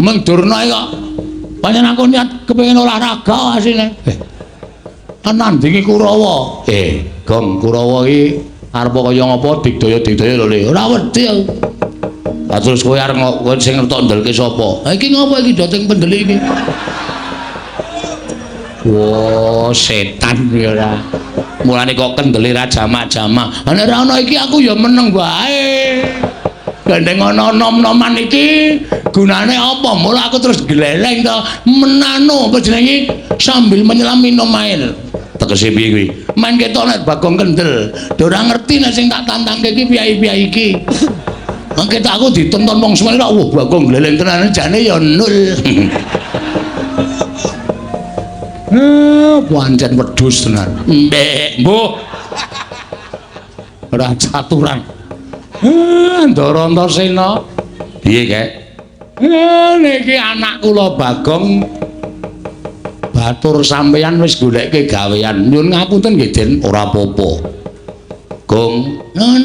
S1: Mung Durna iki kok pancen aku niat kepengin olahraga asine. Nandingi Kurawa. Gong Kurawa iki arep kaya ngapa digdaya-digdaya lho Le. Ora wedi aku. Lah terus kowe arep kowe sing ngertok ndelke sapa? Ha iki ngopo iki doting pendeli iki? Wah, setan iki ora. Mulane kok kendele ra jamak-jamak. Ha nek ora ana iki aku ya meneng wae. Gandeng ana nom-noman iki gunane apa? Mula aku terus gleleng to menano apa jenenge sambil menyelam minum air. Tegese piye kuwi? Men ketok nek Bagong kendel. Ora ngerti nek sing tak tantangke iki piye-piye iki. Mangke tak aku ditonton wong semene wah Bagong gleleng tenan jane ya nul. Pancen wedhus tenan. Mbek, mbuh. Ora caturan. Ndara Antasena. Piye, Kek? Niki anak kula Bagong batur sampeyan wis goleke gawean. Nyuwun ngapunten nggih, Den, ora apa-apa. Gong, nun.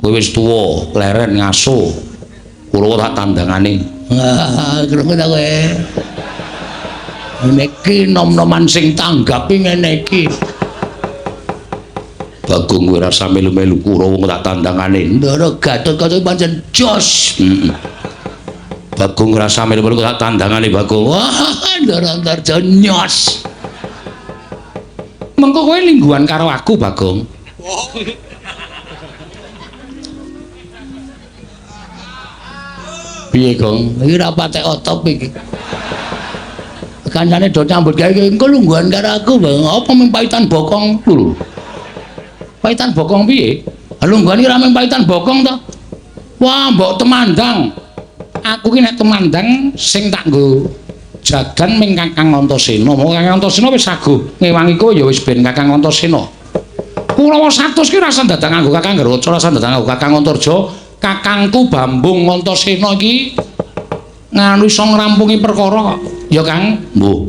S1: Kowe wis tuwa, leren ngaso. Kula tak tandangane. Wah, krungu ta kowe? Niki nom-noman sing tanggapi ngene iki. Bagong kowe ora usah melu-melu Kurawa tak tandangane. Ndara Gatotkaca pancen jos. Heeh. Bagong ora usah melu-melu tak tandangane Bagong. Wah, Ndara Antarja nyos. Mengko kowe lingguhan karo aku, Bagong. Piye, Gong? Iki ora patek otop iki. Kancane do nyambut gawe engko lungguhan karo aku, Bang. Apa mung paitan bokong lho. Paitan bokong piye? Lungguhan iki ora mung paitan bokong to. Wah, mbok temandang. Aku ki nek temandang sing tak nggo jagan ming Kakang Antasena. Monggo Kakang Antasena wis saguh ngewangi kowe ya wis ben Kakang Antasena. Kurawa 100 ki ora usah dadak nganggo Kakang Garuda, ora usah dadak nganggo Kakang Antarja. Kakangku Bambung Antasena iki nganu iso ngrampungi perkara kok. Ya Kang, mbuh.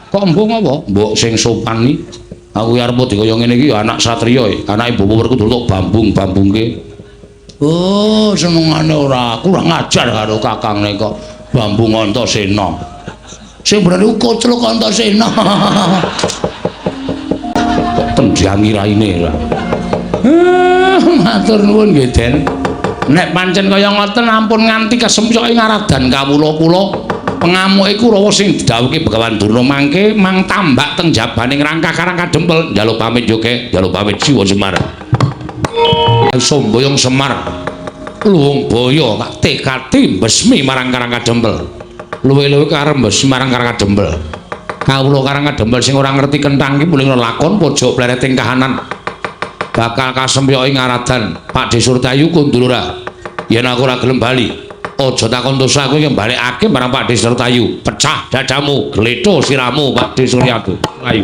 S1: Kok mbuh ngopo? Mbok sing sopan iki. Aku arep dikaya ngene iki ya anak satriya e. Anake Bapak Werkudara tok bambung-bambungke. Oh, senengane ora kurang ajar karo kakangne kok Bambung Antasena. Sing bener iku kocluk Antasena. Tendangi raine ora. Matur nuwun nggih, Den. Nek pancen kaya ngoten ampun nganti kesempyoke ngaradan kawula kula. Pengamuke Kurawa sing didhawuhke Begawan Durna mangke mang tambak teng jabaning rangkah Karang Kadempel. Njaluk pamit yo, Kek. Njaluk pamit Jiwa Semar. Iso mboyong Semar. Luwung baya tekate mbesmi marang Karang Kadempel. Luwe-luwe karembes marang Karang Kadempel. Kawula Karang Kadempel sing ora ngerti kenthang iki muling lakon pojok plereting kahanan. Bakal kasempyok ing aradan Pakdhe Surtayu kundulura. Yen aku ora gelem bali, aja takon dosa aku iki balekake marang Pakdhe Surtayu. Pecah dadamu, gletho siramu Pakdhe Suryatu. Ayo.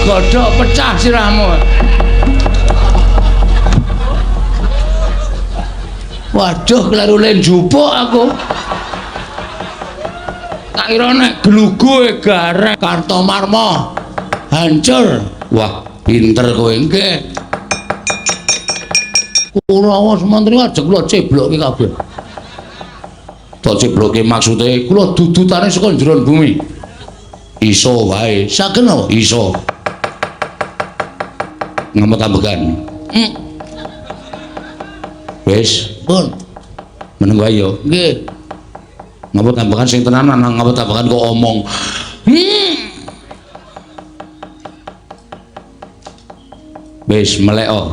S1: Godhok pecah sirahmu. Waduh, kleru le njupuk aku. Tak kira nek glugu gareng Kartomarma hancur. Wah, pinter kowe nggih. Kurawa Sumantri ajeng kula ceblokke kabeh. Tak ceblokke maksude kula dudutane saka jero bumi. Iso wae. Saged napa? Iso. Ngemot ambekan. Wis, pun. Meneng wae ya. Nggih. Ngemot ambekan sing tenanan, ngemot ambekan kok omong. Wis melek o.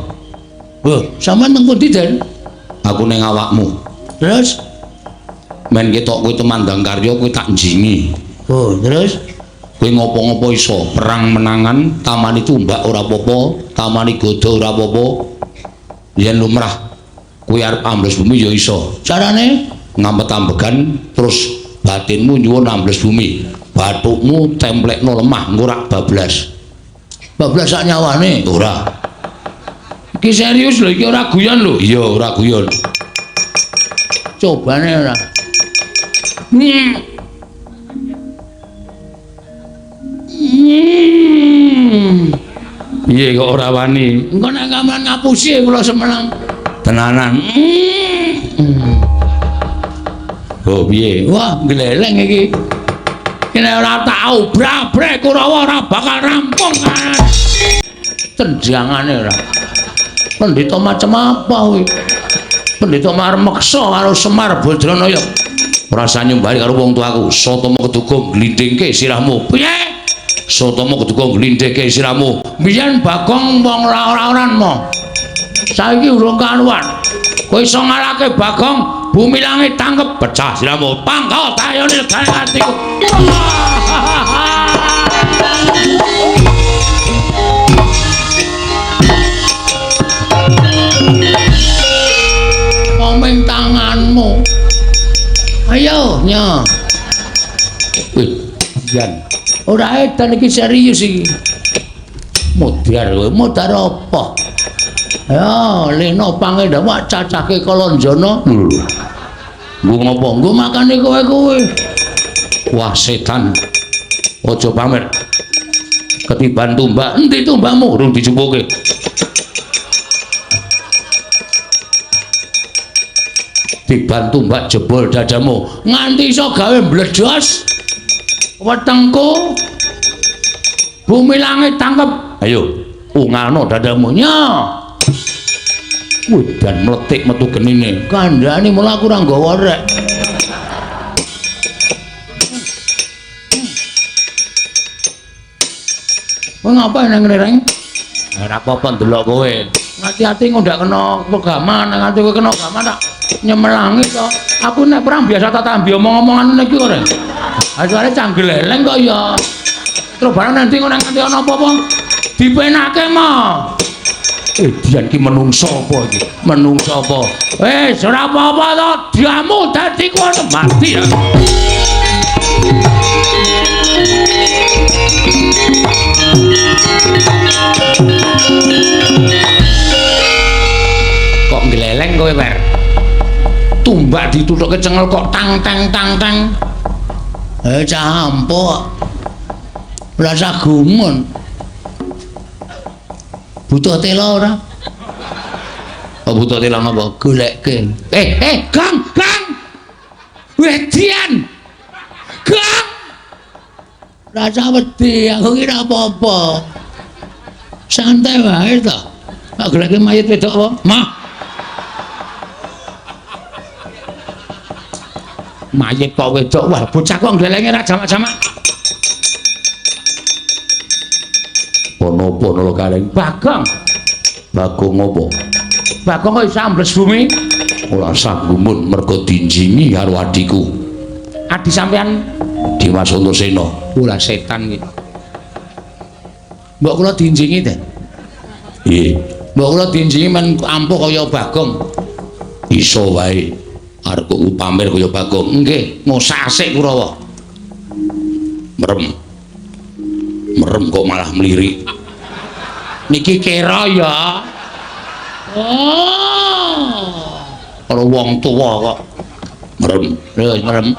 S1: Wah, sampean teng pundi, Den? Aku ning awakmu. Terus Men ketok kowe tumandang karya kowe tak njingi.
S2: Oh, terus
S1: kowe ngopo-ngopo iso, perang menangan, tamani tumbak ora apa-apa, tamani godo ora apa-apa. Yen lumrah kowe arep ambles bumi ya iso.
S2: Carane
S1: ngamet-ambegan terus batinmu nyuwun ambles bumi. Bathukmu templekno lemah engko rak bablas.
S2: Bablas sak nyawane?
S1: Ora. Iki serius lho, iki ora guyon lho. Iya, ora guyon.
S2: Cobane ora.
S1: Piye kok ora wani?
S2: Engko nek kaman ngapusi kula semenang.
S1: Tenanan. Oh piye?
S2: Wah, gleleng iki.
S1: Iki ora tau brabrek Kurawa ora bakal rampung.
S2: Tendangane ora. Pendeta macam apa kuwi?
S1: Pendeta marmeksa karo Semar Badranaya. Ora usah nyumbari karo wong tuaku. Satama keduga glindhingke sirahmu. Piye? Satama keduga glindhingke sirahmu.
S2: Biyen Bagong wong ora-oran mo.
S1: Saiki urung karuan. Kowe iso ngalahke Bagong, bumi langit tangkep pecah sirahmu. Pangkal tayone legane atiku.
S2: Komeng tanganmu. Ayo, nyo.
S1: Wih, jan.
S2: Ora edan iki serius iki.
S1: Modar kowe,
S2: modar apa? Ya, leno pangendawa cacake Kalanjana.
S1: Lho. Nggo ngopo?
S2: Nggo makane kowe-kowe.
S1: Wah, setan. Aja pamer. Ketiban tumbak, endi tumbakmu? Urung dijupuke. Tiban tumbak jebol dadamu
S2: nganti iso gawe mbledos wetengku bumi langit tangkep.
S1: Ayo ungalno dadamu
S2: nya.
S1: Udan mletik metu genine
S2: kandhane mula aku ora nggawa rek. Kowe ngapain nang ngene reng?
S1: Ora apa-apa ndelok kowe.
S2: Hati-hati kok ndak kena pegaman, nganti kowe kena gaman tak nyemelangi to. Aku nek perang biasa tak tambi omong-omongan ngene iki kok, Reng. Ha soalé canggeleleng kok ya. Terus barang nanti kok nganti ana apa-apa dipenake mo.
S1: Dian ki menungso apa iki? Menungso apa?
S2: Wis ora apa-apa to, diamu dadi kono
S1: mati. Kok ngleleng kowe, Wer? Tumbak dituthuke cengel kok tang tang tang tang.
S2: Cah ampuh. Ora usah gumun. Butuh tela ora?
S1: Oh, butuh tela ngapa?
S2: Goleke.
S1: Gang, gang. Wedian. Gang.
S2: Ora usah wedi, aku ki ora apa-apa. Santai wae to.
S1: Tak goleke mayit wedok apa? Mah. Mayit kok wedok. Wah, bocah kok nglelenge ra jamak-jamak. Ono apa nolo kaleng?
S2: Bagong.
S1: Bagong apa?
S2: Bagong kok iso ambles bumi?
S1: Ora usah gumun mergo dinjingi karo adhiku.
S2: Adi sampean
S1: Dimas Antasena.
S2: Ora setan iki. Mbok kula dinjingi ta?
S1: Nggih.
S2: Mbok kula dinjingi men ampuh kaya Bagong.
S1: Iso wae. Arep kok pamer kaya Bagong.
S2: Nggih, ngosak asik Kurawa.
S1: Merem. Merem kok malah melirik.
S2: Niki kira ya. Oh.
S1: Karo wong tuwa kok merem.
S2: Lho, merem.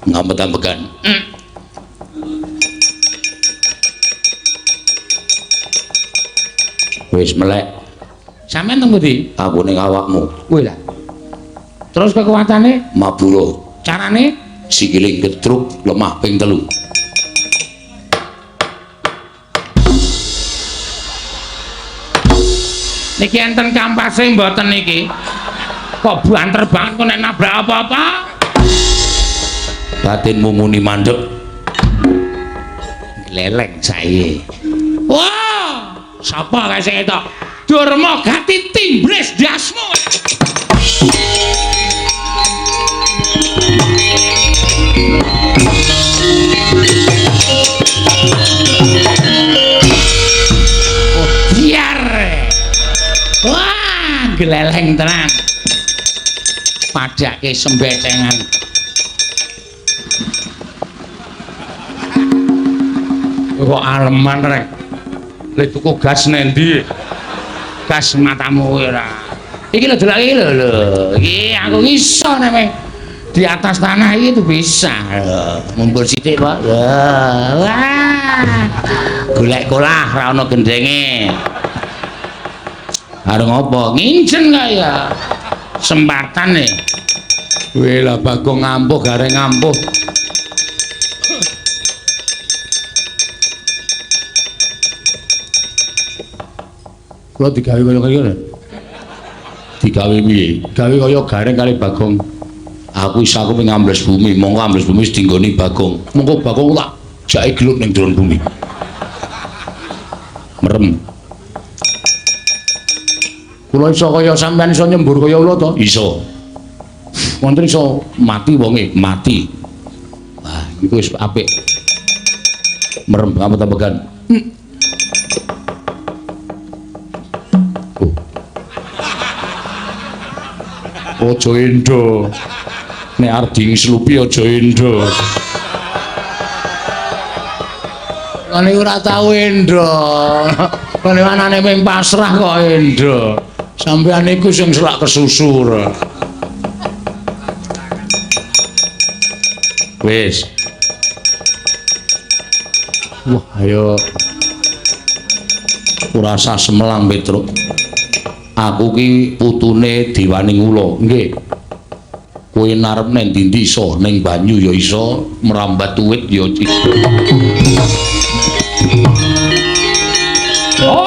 S1: Ngamet-ambegan. Wis melek.
S2: Sampeyan teng pundi?
S1: Aku ning awakmu.
S2: Kuwi lah. Terus kekuatane?
S1: Mabura.
S2: Carane?
S1: Sikile gedruk lemah ping 3.
S2: Niki enten kampase mboten niki? Kok banter banget kok nek nabrak apa-apa?
S1: Batinmu muni mandek.
S2: Gleleng sae. Wah, sapa kae sing etok? Durma gati timblis ndasmu.
S1: Oh, biar. Wah, gleleng tenan. Padake sembecengan. Kok aleman rek. Lek tuku gas nendi? Gas matamu ora. Iki lho delok iki lho lho. Iki aku iso nek di atas tanah iki tuh bisa lho. Mumpul sithik, Pak. Wah. Golek kolah ra ono gendenge. Arep ngopo? Nginjen kaya sempatan nih. Weh lah Bagong ngampuh gareng ngampuh. Kula digawe kaya kaya. Digawe piye? Gawe kaya gareng kali Bagong. Aku iso aku pengen ambles bumi, monggo ambles bumi wis dinggoni Bagong. Monggo Bagong tak jake gelut ning jero bumi. Merem. Kula iso kaya sampean iso nyembur kaya ula to? Iso. Wonten iso mati wonge, mati. Wah, iku wis apik. Merem apa tambahan? Oh. Aja endo. Nek arep dingslupi aja endo. Ngene ora tau endo. Ngene anane ming pasrah kok endo. Sampeyan iku sing selak kesusu. Wis. Wah, ayo. Ora usah semelang, Petruk. Aku ki putune Dewaning Ula. Nggih. Kowe narep nang ndi-ndi iso, ning banyu ya iso, merambat uwit ya iso. Oh.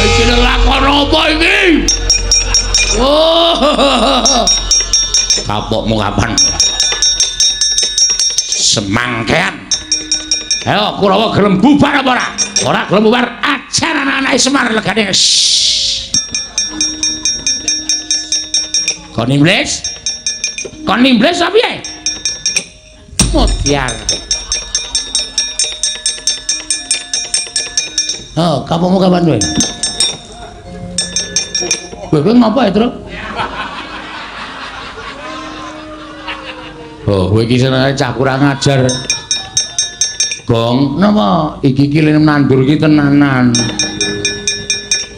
S1: Iki lakon apa iki? Oh. Kapokmu kapan? Semangkean. Ayo Kurawa gelem bubar apa ora? Ora gelem bubar, ajar anak-anake Semar legane. Kon iblis? Kon iblis apa piye? Modyar. Oh, kapokmu kapan kowe? Kowe ngapa ya, Truk? Oh, kowe iki senenge cah kurang ajar. Gong, napa iki iki lene nandur iki tenanan.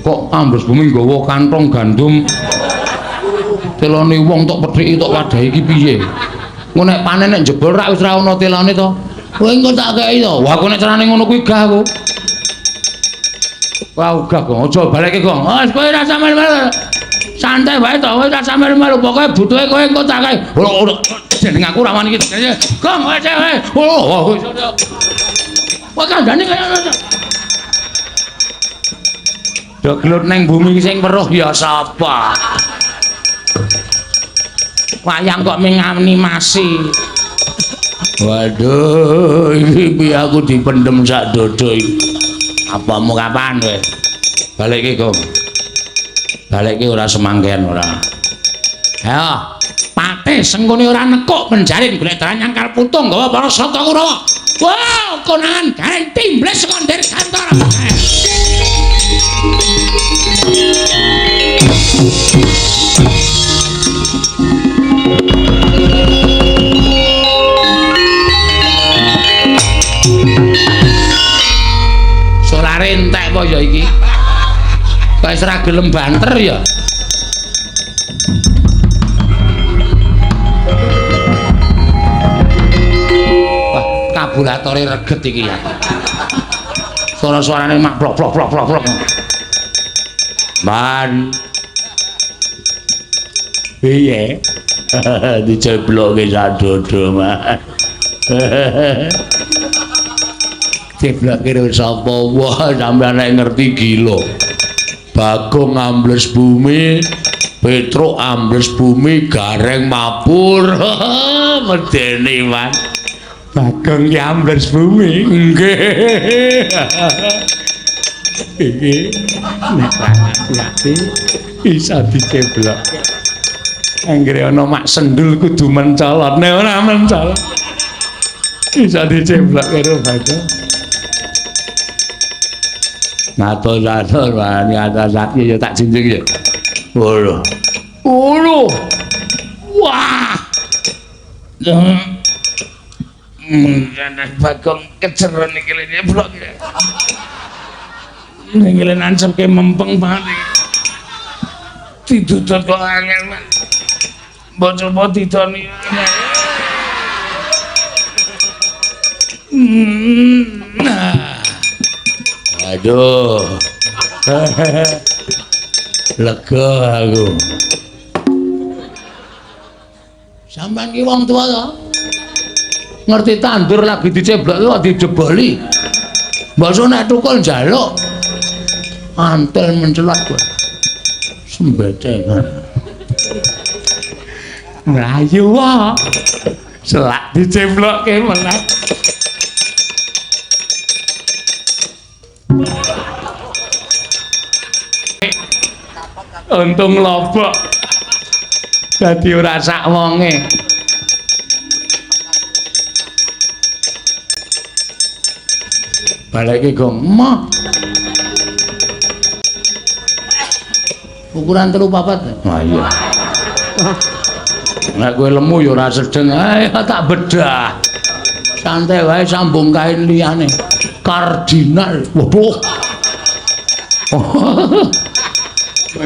S1: Kok ambles bumi nggawa kantong gandum. Telone wong tok pedhiki tok wadahi iki piye? Engko nek panen nek jebol rak wis ra ono telone to. Kowe engko tak kei to. Wah, aku nek carane ngono kuwi gah aku. Wah, gah Gong, aja balekke Gong. Oh, kowe ora sampe santai wae to, kowe ora sampe melu pokoke butuhe kowe engko tak kei. Jeneng aku ra wani iki. Gong, kowe kowe. Oh, kowe kandhane kaya ngono. Do gelut ning bumi sing weruh ya sapa? Wayang kok ming animasi. Waduh, iki piye aku dipendhem sak dodo iki. Apamu kapan kowe? Balekke, Gong. Balekke ora semangkean ora. Ayo, patih Sengkuni ora nekuk menjalin golek dalan nyangkal putung nggawa para sata Kurawa. Wah, konangan gareng timbles saka Dirgantara. Solare entek apa ya iki? Kok wis ra gelem banter ya? Wah, kabulatore reget iki ya. Suara-suarane mak blok blok blok blok blok. Man. Piye? Dicebloke sak dodo, Man. Cebloke karo sapa? Wah, sampeyan nek ngerti gila. Bagong ambles bumi, Petruk ambles bumi, Gareng mabur. Medeni, Mas.
S2: Bagong ki ambles bumi.
S1: Nggih.
S2: Iki nek ati iso diceblok. Anggere ana mak sendul kudu mencolot, nek ora mencolot iso diceblok karo Bagong.
S1: Matur-matur, ngatur ya tak junjung ya. Waduh. Waduh. Wah. Bagong keceron iki lho nyeblok. Iki lho nancepke mempeng banget iki. Didudut kok angel, Mas. Mbok coba didoni. Nah. Aduh. Lega aku. Sampeyan ki wong tuwa to? Ngerti tandur lagi diceblok kok dijeboli. Mbok nek tukul njaluk. Antel mencelat kowe. Sembecengan.
S2: Mlayu wae. Selak diceblokke meneh. Untung lobok. Dadi ora sak wonge.
S1: Baleke gong emoh. Ukuran 3 4. Wah iya. Nek kowe lemu ya ora sedeng. Ayo tak bedah. Santai wae sambung kain liyane. Kardinal. Waduh.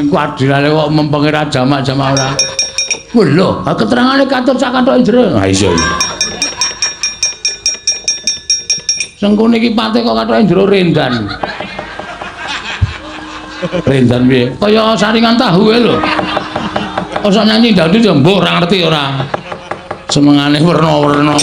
S1: Kardinale kok mempenge ra jamak-jamak ora. Lho, keterangane katur sak kathoke jero. Ha iya. Sengkune iki pate kok kathoke jero rendan. Rendan piye? Kaya saringan tahu e lho. Kok nyanyi dangdut ya mbuh ora ngerti ora. Senengane werna-werna.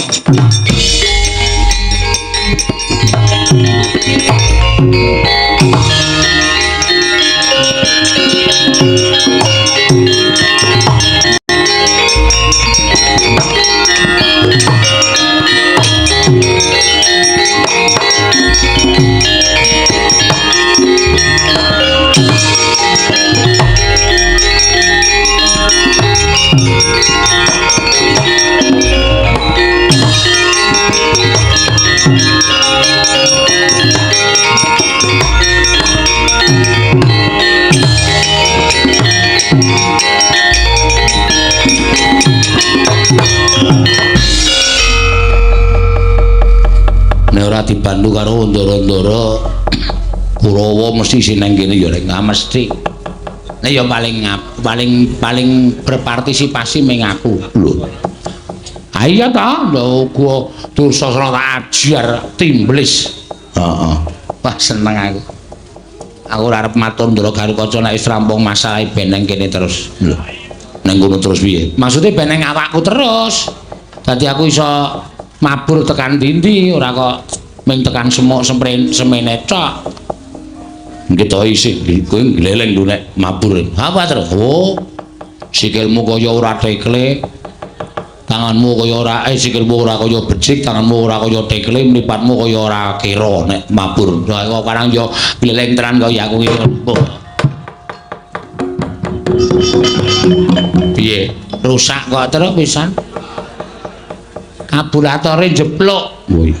S1: Nek ora dibantu karo ndara-ndara Kurawa mesti sing nang kene ya rek mesti. Nek ya paling berpartisipasi ming aku lho. Ha iya ta, lho gua Dursasana tak ajar timblis. Heeh. Wah seneng aku. Aku ora arep matur ndara Garukaca nek wis rampung masalahe ben nang kene terus. Lho. Nang kono terus piye? Maksude ben nang awakku terus. Dadi aku iso mabur tekan ndi-ndi ora kok ming tekan semok semene tok. Nggih to isih kowe gleleng lho nek mabur. Apa terus? Oh. Sikilmu kaya ora tekle. Tanganmu kaya ora sikilmu ora kaya becik, tanganmu ora kaya tekle, mripatmu kaya ora kira nek mabur. Lah kok karang yo gleleng tenan kaya aku iki. Oh. Piye? Rusak kok terus pisan. Karburatore jeplok. Oh iya.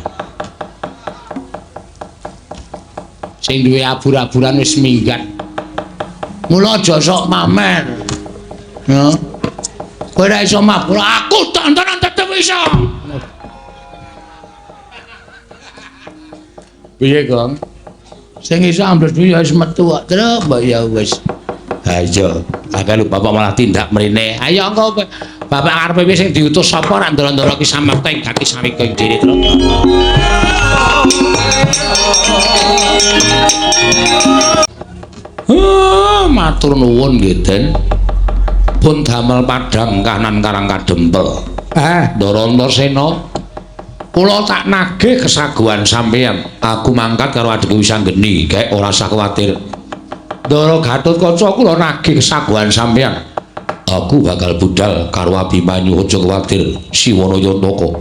S1: Sing duwe abur-aburan wis minggat. Mula aja sok pamer. Ya. Kowe ora iso mabur, aku tontonan tetep iso. Piye, Gong? Sing iso ambles duwe ya wis metu kok. Truk mbok ya wis. Ha iya, akeh lho bapak malah tindak mrene. Ayo engko bapak karepe piye sing diutus sapa rak ndara-ndara ki samekta ing gati sawika ing dhewe truk. Matur nuwun nggih, Den. Pun damel padhang kahanan Karang Kadempel. Ndara Antasena, kula tak nagih kesaguhan sampeyan. Aku mangkat karo adikku Wisanggeni, gaek ora usah kuwatir. Ndara Gatotkaca kula nagih saguhan sampeyan. Aku bakal budal karo Abimanyu, aja kuwatir Siwana Yantaka.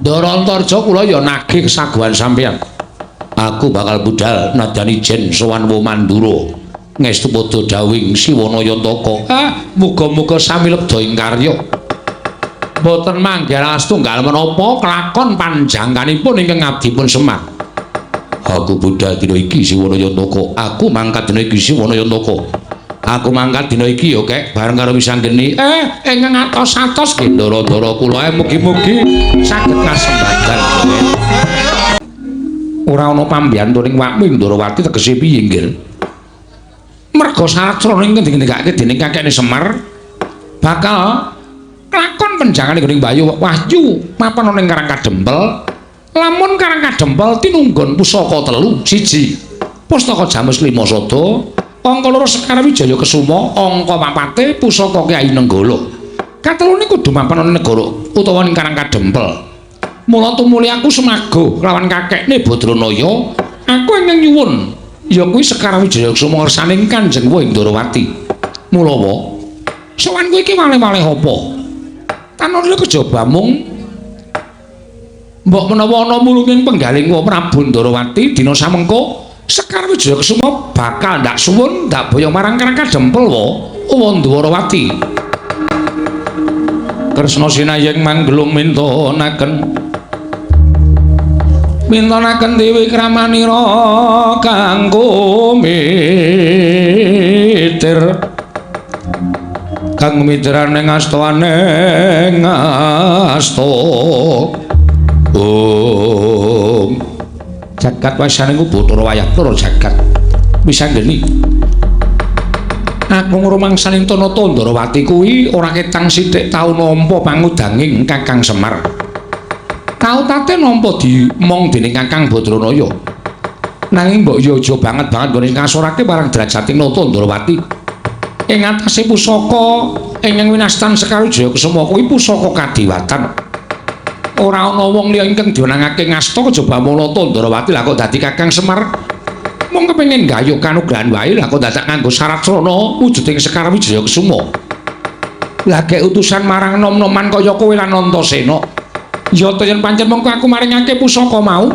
S1: Ndara Antarja kula ya nagih saguhan sampeyan. Aku bakal budal nadyan ijen sowan Mandura. Ngestu padha dawing Siwana Yantaka. Ah, muga-muga sami lebda ing karya. Mboten manggih astunggal menapa kelakon panjangkanipun ingkang abdipun Semar. Aku budal dina iki Siwana Yantaka. Aku mangkat dina iki Siwana Yantaka. Aku mangkat dina iki ya kek bareng karo Wisanggeni. Ingkang atos-atos nggih ndara-ndara kula mugi-mugi saged kasembadan. Ora ana pambiyantuning wakmu Ndrawati tegese piye nggih? Merga syarat srana ingkang dingendikake dening kakekne Semar bakal lakon penjangane gone Bayu Wahyu mapan ana ing Karang Kadempel. Lamun Karang Kadempel tinunggon pusaka telu, siji Pustaka Jamus Lima Sada, angka loro Sekar Wijaya Kesuma, angka papate pusaka Kyai Nenggala. Katelune kudu mapan ana negara utawa ning Karang Kadempel. Mula tumuli aku semago lawan kakekne Badranaya, aku ingkang nyuwun ya kuwi Sekar Wijaya Kesuma ngersaning Kanjeng Ndrawati. Mulawa sowanku iki waleh-waleh apa? Tanurle kejaba mung mbok menawa ana mulunging penggaling wa Prabu Ndrawati dina samengko Sekar Wijaya Kesuma bakal ndak suwun ndak boyong marang Karang Kadempel wa Ndrawati. Kresna sinayeng manggelung mintonaken mintonaken dewi kramanira kanggo mitir kang mitrane ngastaane ngasta. Om jagat wasane ku Bathara wayah loro jagat Wisanggeni. Aku ngrumangsani Tanata Ndrawati kuwi ora ketang sithik tau nampa pangudanging Kakang Semar. Tau tate nampa dimong dening Kakang Badranaya. Nanging mbok ya aja banget-banget nggone ngasorake marang derajating Nata Ndrawati. Ing atase pusaka ingkang winastan Sekar Wijaya Kesuma kuwi pusaka kadiwatan. Ora ana wong liya ingkang diwenangake ngasta kejaba Nata Ndrawati lah kok dadi Kakang Semar. Mung kepengin gayuh kanugrahan wae lah kok dadak nganggo syarat srana wujuding Sekar Wijaya Kesuma. Lah gek utusan marang nom-noman kaya kowe lan Antasena. Ya ta yen pancen mengko aku maringake pusaka mau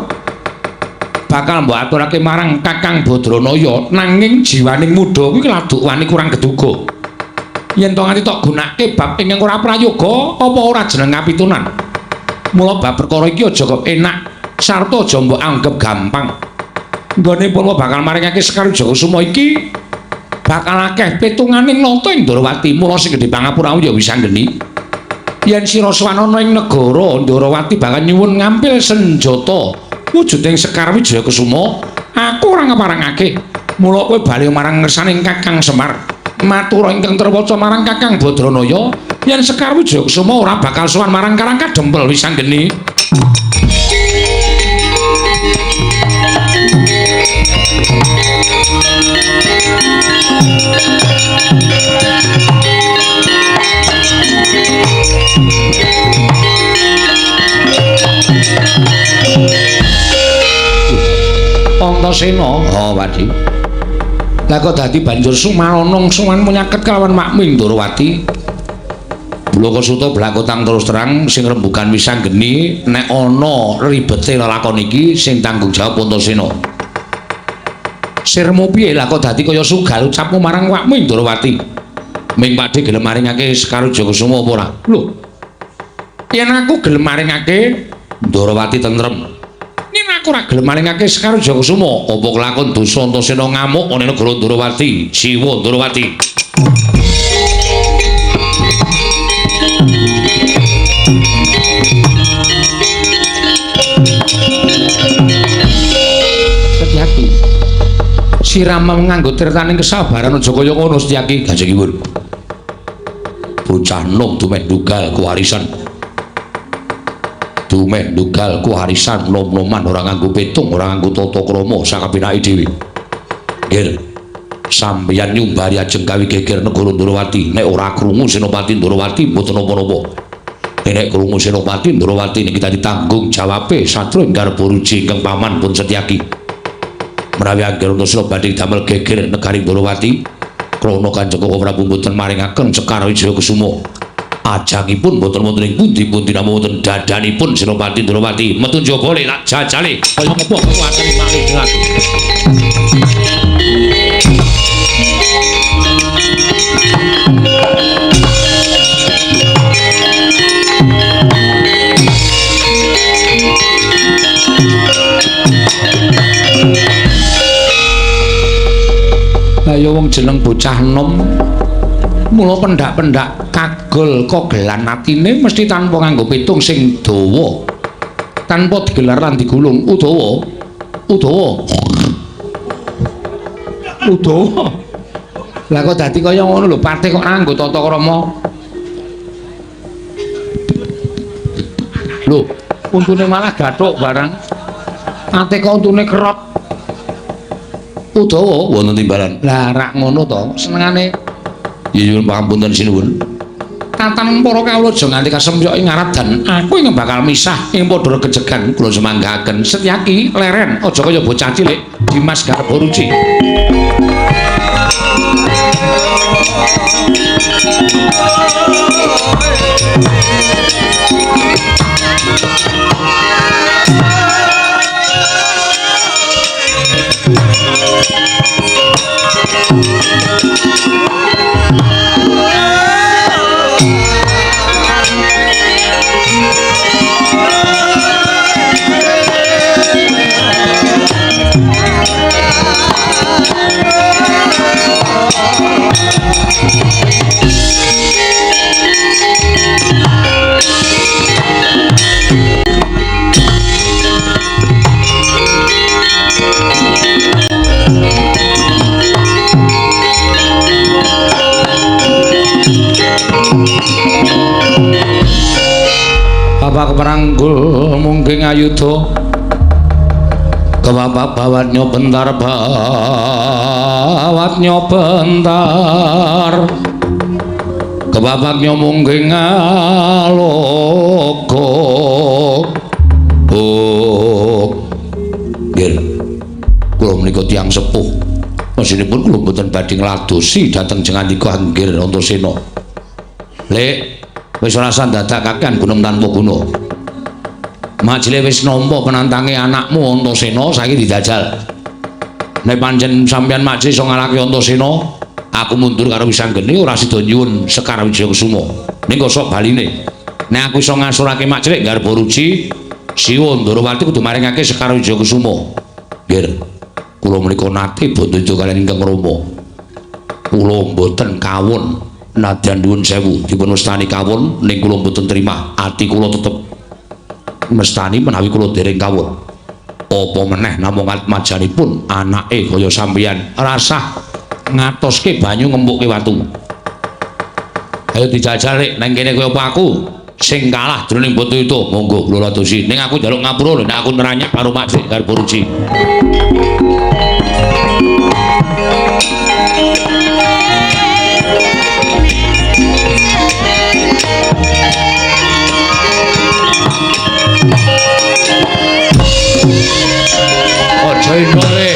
S1: bakal mbok aturake marang Kakang Badranaya, nanging jiwaning muda kuwi laduk wani kurang geduga. Yen to nganti tok gunake bab ingkang ora prayoga apa ora jeneng kapitunan. Mula bab perkara iki aja kok enak sarta aja mbok anggep gampang. Nggone pun bakal maringake Sekar Wijaya Kesuma iki bakal akeh pitunganing nata ing Ndrawati. Mula sing gedhe pangapuramu ya Wisanggeni. Yen sira sowan ana ing negara Ndrawati bakal nyuwun ngampil senjata wujuding Sekar Wijaya Kesuma, aku ora ngeparengake. Mula kowe bali marang ngersaning Kakang Semar. Matur ingkang terwaca marang Kakang Badranaya yen Sekar Wijaya Kesuma ora bakal sowan marang Karang Kadempel Wisanggeni. Antasena, oh Wadi. Lah kok dadi banjur sumanonong sowan munyaket kelawan makmu Ndrawati. Blaka Suta blakotang terus terang sing rembugan Wisanggeni nek ana ribete lelakon iki sing tanggung jawab Antasena. Sirmu piye lah kok dadi kaya sugal ucapmu marang wakmu Ndrawati? Ming Pakde gelem maringake Sekar Wijaya Kesuma apa ora? Lho. Yen aku gelem maringake Ndrawati tentrem. Yen aku ora gelem maringake Sekar Wijaya Kesuma, apa kelakon dosa Antasena ngamuk ana negara Ndrawati, Siwa Ndrawati. Setyaki. Sirama nganggo tirtaning kesabaran aja kaya ngono Setyaki. Kanjengipun. Bocah nom dumeh ndugal kuwarisan. Dumeh ndugal kuwarisan nom-noman ora nganggo petung, ora nganggo tata krama sakapenake dhewe. Nggih. Sampeyan nyumbari ajeng gawe geger negara Ndrawati. Nek ora krungu Senopati Ndrawati mboten napa-napa. Nek krungu Senopati Ndrawati niki dadi tanggung jawabe satru ing garba ruji ingkang paman pun Setyaki. Menawi angger Antasena badhe damel geger negari Ndorowati, krana Kanjeng Koko Prabu mboten maringaken Sekar Wijaya Kusuma. Ajangipun mboten wonten ing pundi-pundi namung wonten dadanipun Senopati Ndorowati. Metu njaba le tak jajale kaya ngapa kekuatane malih dengan. Ayo wong jeneng bocah enom mula pendak-pendak kagol kogelan atine mesti tanpa nganggo pitung sing dawa, tanpa digelar lan digulung. Udawa, udawa, udawa. Lah kok dadi kaya ngono lho, patih kok nganggo tata krama. Lho, untune malah gathuk barang. Ate kok untune kerot. Udawa
S2: wonten timbalan.
S1: Lah rak ngono to, senengane.
S2: Ya nyuwun pangapunten sinuwun.
S1: Tatanan para kawula aja nganti kasemyok ing ngarep dan aku ing bakal misah ing padha regejegan kula semanggaken. Setyaki leren aja kaya bocah cilik Dimas Garba Ruci. Bapak keperanggul mungkin ayuda kebapak bawatnya bentar, bawatnya bentar, kebabaknya mungkin ngalogo.
S2: Oh, nggih, kula menika tiyang sepuh, mesinipun kula mboten badhe ngladosi dhateng jengandika Anggir Antasena. Lek wis ora usah dadak kakean gunem tanpa guna. Majile wis nampa penantange anakmu Antasena, saiki dijajal. Nek pancen sampeyan Makcil iso ngalahke Antasena, aku mundur karo Wisanggeni ora sida nyuwun Sekar Wijaya Kusuma. Ning kosok baline. Nek aku iso ngasurake Makcil Garba Ruci, Siwa Ndorowati kudu maringake Sekar Wijaya Kusuma. Nggih. Kula menika nate bandha kaliyan ingkang Rama. Kula mboten kawon. Nadyan nuwun sewu dipun wastani kawon ning kula mboten terima. Ati kula tetep mestani menawi kula dereng kawon. Apa meneh namung atmajanipun anake kaya sampeyan rasah ngatoske banyu ngempukke watu. Ayo dijajal rek nang kene kaya apa aku sing kalah jroning Bantayuda. Monggo kula ladosi. Ning aku njaluk ngapura lho nek aku neranyak karo Makcik Garba Ruci. Aja indole.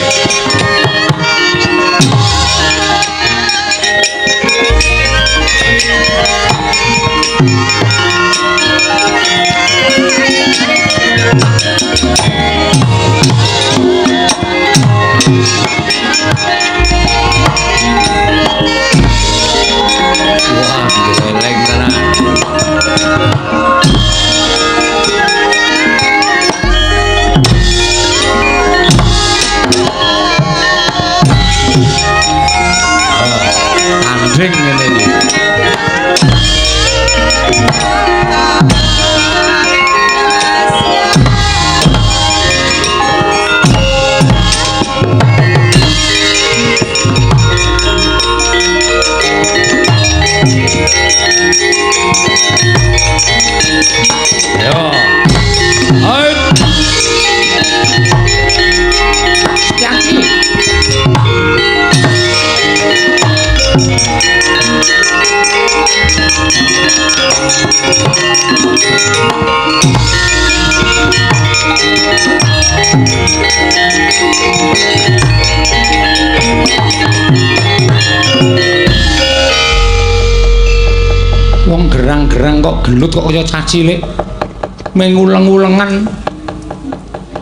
S1: Wong gerang-gerang kok gelut kok kaya cah cilik. Menguleng-ulengan.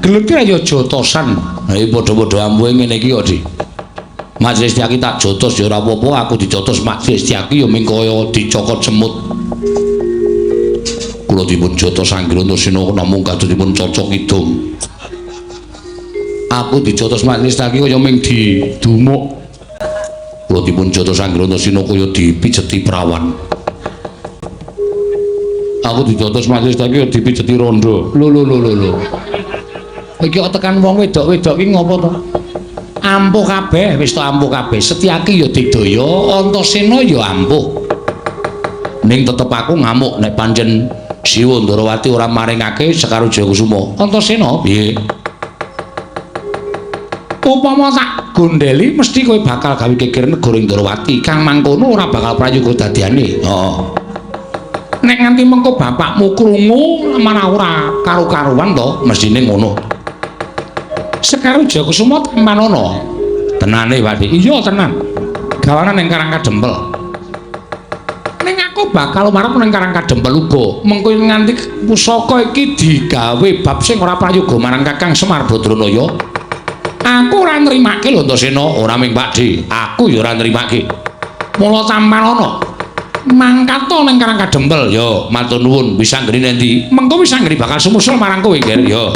S1: Gelut ki ya jotosan. Ha iki padha-padha ampuhe ngene iki kok, Dik. Majelis Setyaki tak jotos ya ora apa-apa, aku dijotos Majelis Setyaki ya ming kaya dicokot semut. Kula dipun jotos Anggir Antasena namung kados dipun cocok kidung. Aku dijotos Majelis Setyaki kaya ming didumuk. Kula dipun jotos Anggir Antasena kaya dipijeti prawan. Aku dijotos Majelis Setyaki kaya dipijeti rondo. Lho lho lho lho lho. Iki kok tekan wong wedok-wedok iki ngopo to? Ampuh kabeh, wis to ampuh kabeh. Setyaki ya digdaya, Antasena ya ampuh. Ning tetep aku ngamuk nek pancen Siwa Ndarawati ora maringake Sekar Wijaya Kusuma. Antasena piye? Upama tak gondeli mesti kowe bakal gawe geger negara Ndarawati. Kang mangkono ora bakal prayoga dadiane. Heeh. Nek nganti mengko bapakmu krungu malah ora karu-karuan to, mestine ngono. Sekar Wijaya Kusuma tampanana. Tenane, Pak Dik. Iya, tenan. Gawanan ning Karang Kadempel. Ning aku bakal marep ning Karang Kadempel uga. Mengko nganti pusaka iki digawe bab sing ora prayoga marang Kakang Semar Badranaya. Aku ora nrimake lho Antasena, ora ming Pak Dik. Aku ya ora nrimake. Mula tampanana. Mangkat to ning Karang Kadempel. Ya, matur nuwun. Wis anggere endi? Mengko wis anggere bakal sumusul marang kowe, Ger. Ya.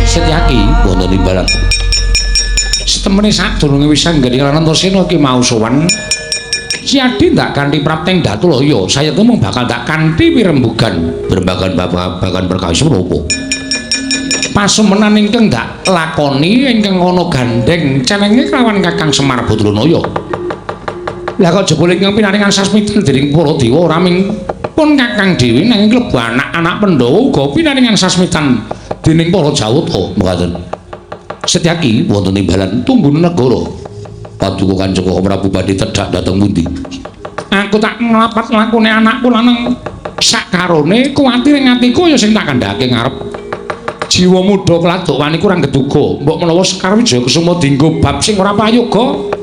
S1: Setyaki wonten imbalan. Setemene sadurunge wis anggere lan Antasena iki mau sowan. Siadi ndak kanthi prapteng Datulaya, sayekte mung bakal ndak kanthi pirembugan, berembagan babagan perkawis menapa. Pasumenan ingkang ndak lakoni ingkang ana gandheng cenenge kelawan Kakang Semar Badranaya. Lah kok jebul ingkang pinaringan sasmitan dening para dewa ora ming pun Kakang dhewe nanging klebu anak-anak Pandhawa uga pinaringan sasmitan dening para Jawata. Mekaten. Setyaki wonten imbalan tunggun negara. Paduka Kanjeng Prabu badhe tedhak dhateng pundi? Aku tak nglapat lakune anakku lanang sakarone kuwatir ing atiku ya sing tak kandhake ngarep. Jiwa muda keladuk wani kurang geduga. Mbok menawa Sekar Wijaya Kusuma dienggo bab sing ora prayoga.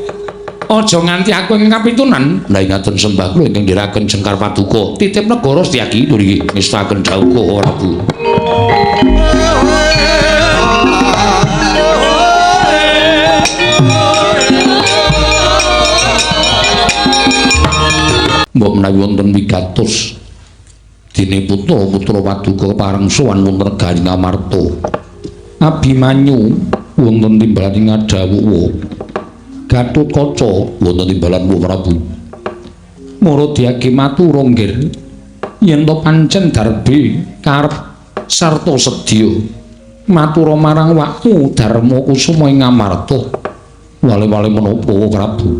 S1: Aja nganti aku ing kapitunan. Lah ingaten sembah kula ingkang ndherekaken jengkar paduka. Titip negara Setyaki niki ngestaken dawuh Prabu. Mbok menawi wonten wigatos dene putra-putra paduka pareng sowan wonten negari Ngamarta. Abimanyu wonten timbalan ing Ngadawuwa. Gatotkaca wonten timbalan Prabu. Maradiage matur nggir yen to pancen darbe karep sarta sedya matura marang wakmu Darma Kusuma ing Ngamarta. Wale-wale menapa Prabu?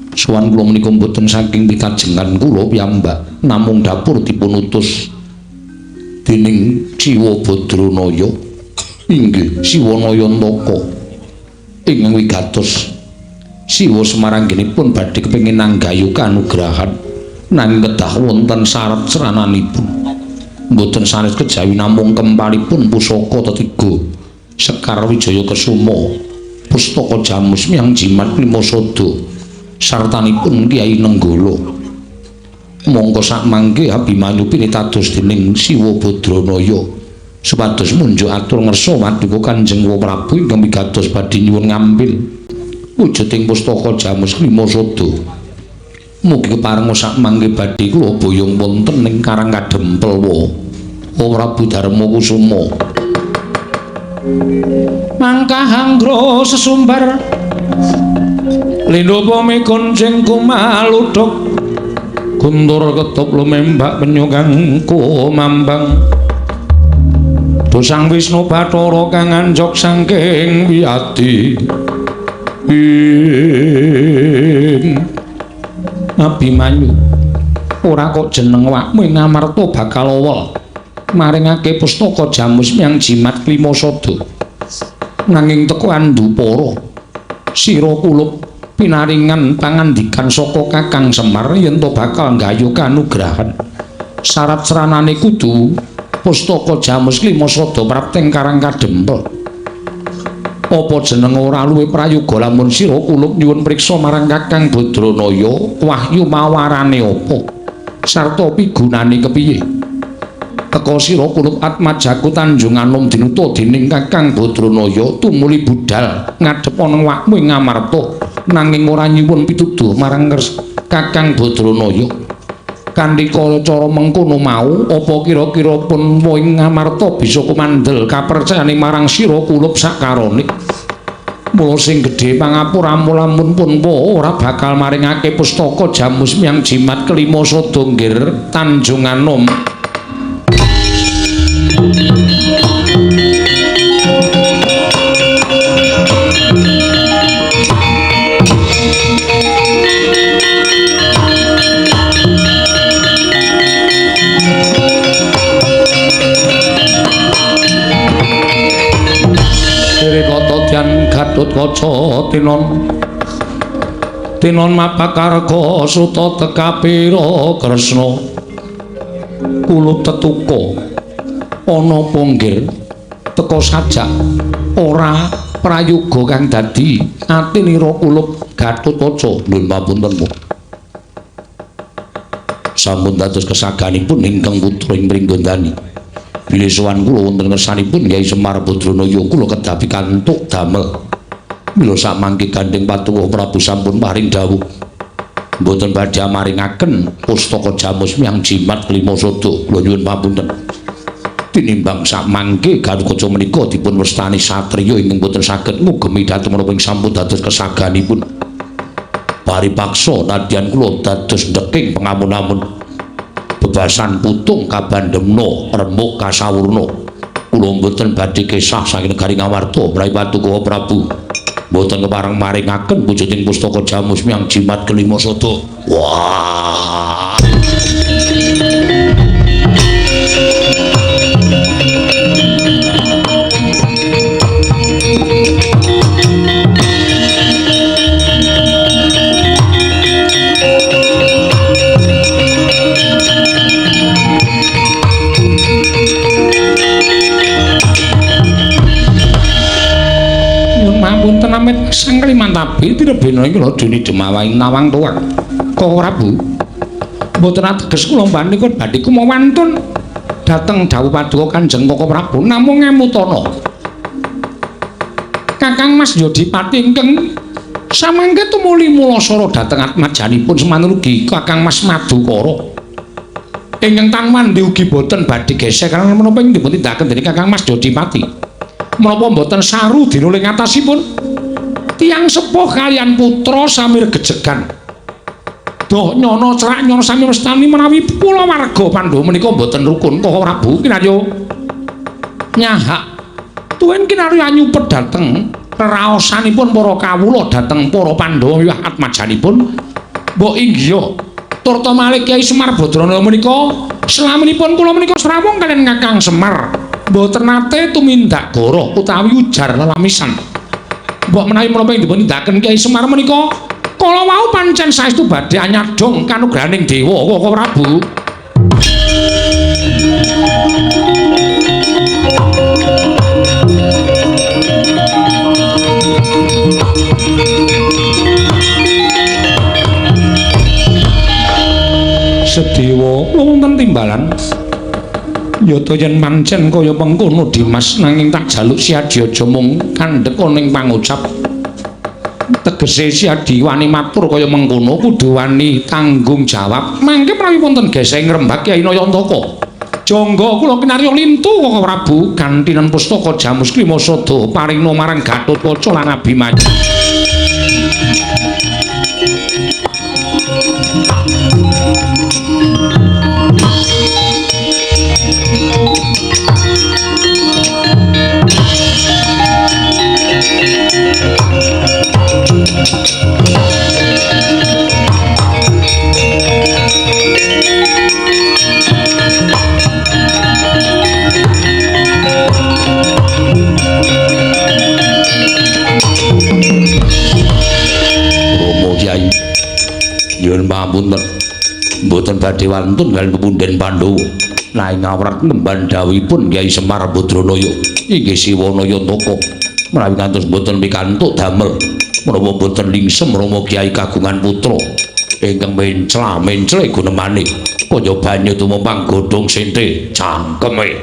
S1: Sowan kula menika mboten saking pitajengan kula piyambak, namung dapur dipun utus dening Siwa Badranaya. Inggih Siwa Nayantaka ingkang wigatos. Siwa Semaranggenipun badhe kepengin nanggayu kanugrahan nanging kedah wonten syarat serananipun. Mboten sanes kejawi namung kempalipun pusaka tetiga Sekar Wijaya Kesuma, pustaka Jamus Miang Jimat Lima Sada sartanipun Kyai Nenggala. Mongko sakmangke Abimanyu pinitados dening Siwa Badranaya supados munjuk atur ngersa paduka Kanjeng Prabu ingkang wigatos badhe nyuwun ngambil wujuding pustaka Jamus Lima Sada. Mugi kepareng sakmangke badhe kula boyong wonten ing Karang Kadempel wa Prabu Darma Kusuma. Mangkah anggra sesumbar lindha mikonceng kumaludhuk guntur ketop lumembak penyu kang kumambang. Sang Wisnu Bathara kang anjog saking wiyadi ing Abimanyu ora kok jeneng awakmu ing Amarta bakal owel maringake pustaka Jamus Miang Jimat Klima Sada nanging teko andupara sira kulup pinaringan pangandikan saka Kakang Semar yen to bakal nggayuh kanugrahan syarat sranane kudu pustaka Jamus Klima Sada prapteng Karang Kadempel. Apa jeneng ora luwih prayoga lamun sira kulup nyuwun priksa marang Kakang Badranaya wahyu mawarane apa sarta pigunane kepiye. Teka sira kulup atmajaku Tanjung Anom dinuta dening Kakang Badranaya tumuli budhal ngadhep ana awakmu ing Amarta nanging ora nyuwun pituduh marang Kakang Badranaya. Kanthi cara mengkono mau apa kira-kira pun ing Amarta bisa kumandel kapercayane marang sira kulup sakarone. Mula sing gedhe pangapuramu lamun pun ora bakal maringake pustaka Jamus Miang Jimat Kelima Sada nggir Tanjung Anom. Gatotkaca tinon tinon mapakarga suta tekapira Kresna kulup tetuka ana ponggir teka sajak ora prayoga kang dadi atinira kulup Gatotkaca. Nuwun pamunten sampun dados kesaganipun ingkang putra ing Pringgondani. Bilih sowan kula wonten ngersanipun Kyai Semar Badranaya kula kedah pikantuk damel. Mila samangke gandheng patuwuh Prabu sampun paring dawuh mboten badhe maringaken pustaka Jamus Miang Jimat Klima Sada. Kula nyuwun pamunten. Tinimbang samangke Gatotkaca menika dipun wastani satriya ingkang boten saged ngugemi dhateng menapa ing sampun dados kesaganipun. Paripaksa nadyan kula dados ndeking pengamun-amun bebasan putung kabandemna remuk kasawurna. Kula mboten badhe kesah saking negari Ngamarta menawi patuko Prabu mboten kepareng maringaken wujuding pustaka Jamus Miang Jimat Kelima Sada. Wah. Punten amit sang Kalimantabi tirebena ing kula dene demawaing nawang tuwak. Koko Prabu mboten ateges kula mbanikun badhe kumawantun dhateng dawuh paduka Kanjeng Koko Prabu namung ngemutana. Kakang Mas Yodipati ingkang samangke tumuli mulasara dhateng atmajanipun semanten ugi Kakang Mas Madukara. Ingkang tanwandi ugi boten badhe gesek karena menapa ing dipun tindakaken dening Kakang Mas Yodipati. Menapa mboten saru dinuling atasipun tiyang sepuh kalian putra samir gejegan doh nyono cerak nyono sami mestani menawi kulawarga Pandhawa menika mboten rukun. Koko Prabu kinarya nyahak tuwin kinarya nyupet dhateng reraosanipun para kawula dhateng para Pandhawa wiwah atmajanipun mbok inggiha turta malih Kyai Semar Badranaya menika selaminipun kula menika srawung kalian Kakang Semar mboten nate tumindak goroh utawi ujar lelamisan. Mbok menawi menapa ing dipun tindakaken Kyai Semar menika kala wau pancen saestu badhe anyadong kanugrahaning dewa Koko Prabu. Sedewa wonten timbalan Yata yen pancen kaya mengkono Dimas nanging tak jaluk Siadi aja mung kandhek ana ing pangucap. Tegese Siadi wani matur kaya mengkono kudu wani tanggung jawab. Mangke menawi wonten geseh ngrembak Kyai Nayantaka. Jangga kula kinarya lintu Koko Prabu gantinen pustaka Jamus Klima Sada paringna marang Gatotkaca lan Abimanyu. Pangapunten. Mboten badhe wantun kaliyan pepunden Pandhawa. Nanging awrat ngemban dawuhipun Kyai Semar Badranaya inggih Siwana Yantaka menawi ngantos mboten pikantuk damel menapa mboten lingsem Rama Kyai kagungan putra ingkang mencla-mencle gunemane kaya banyu tumopang godhong sente cangkeme.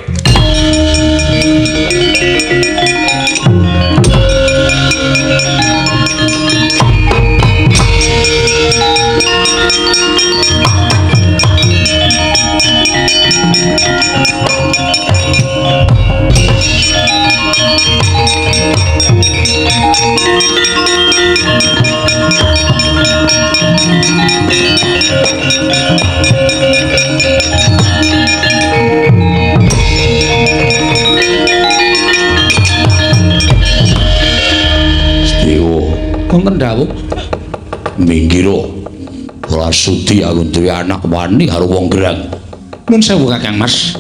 S1: Sedewa
S2: Wonten dawuh
S1: minggiro ora sudi aku duwe anak wani karo wong gerang.
S2: Nun sewu Kakang Mas.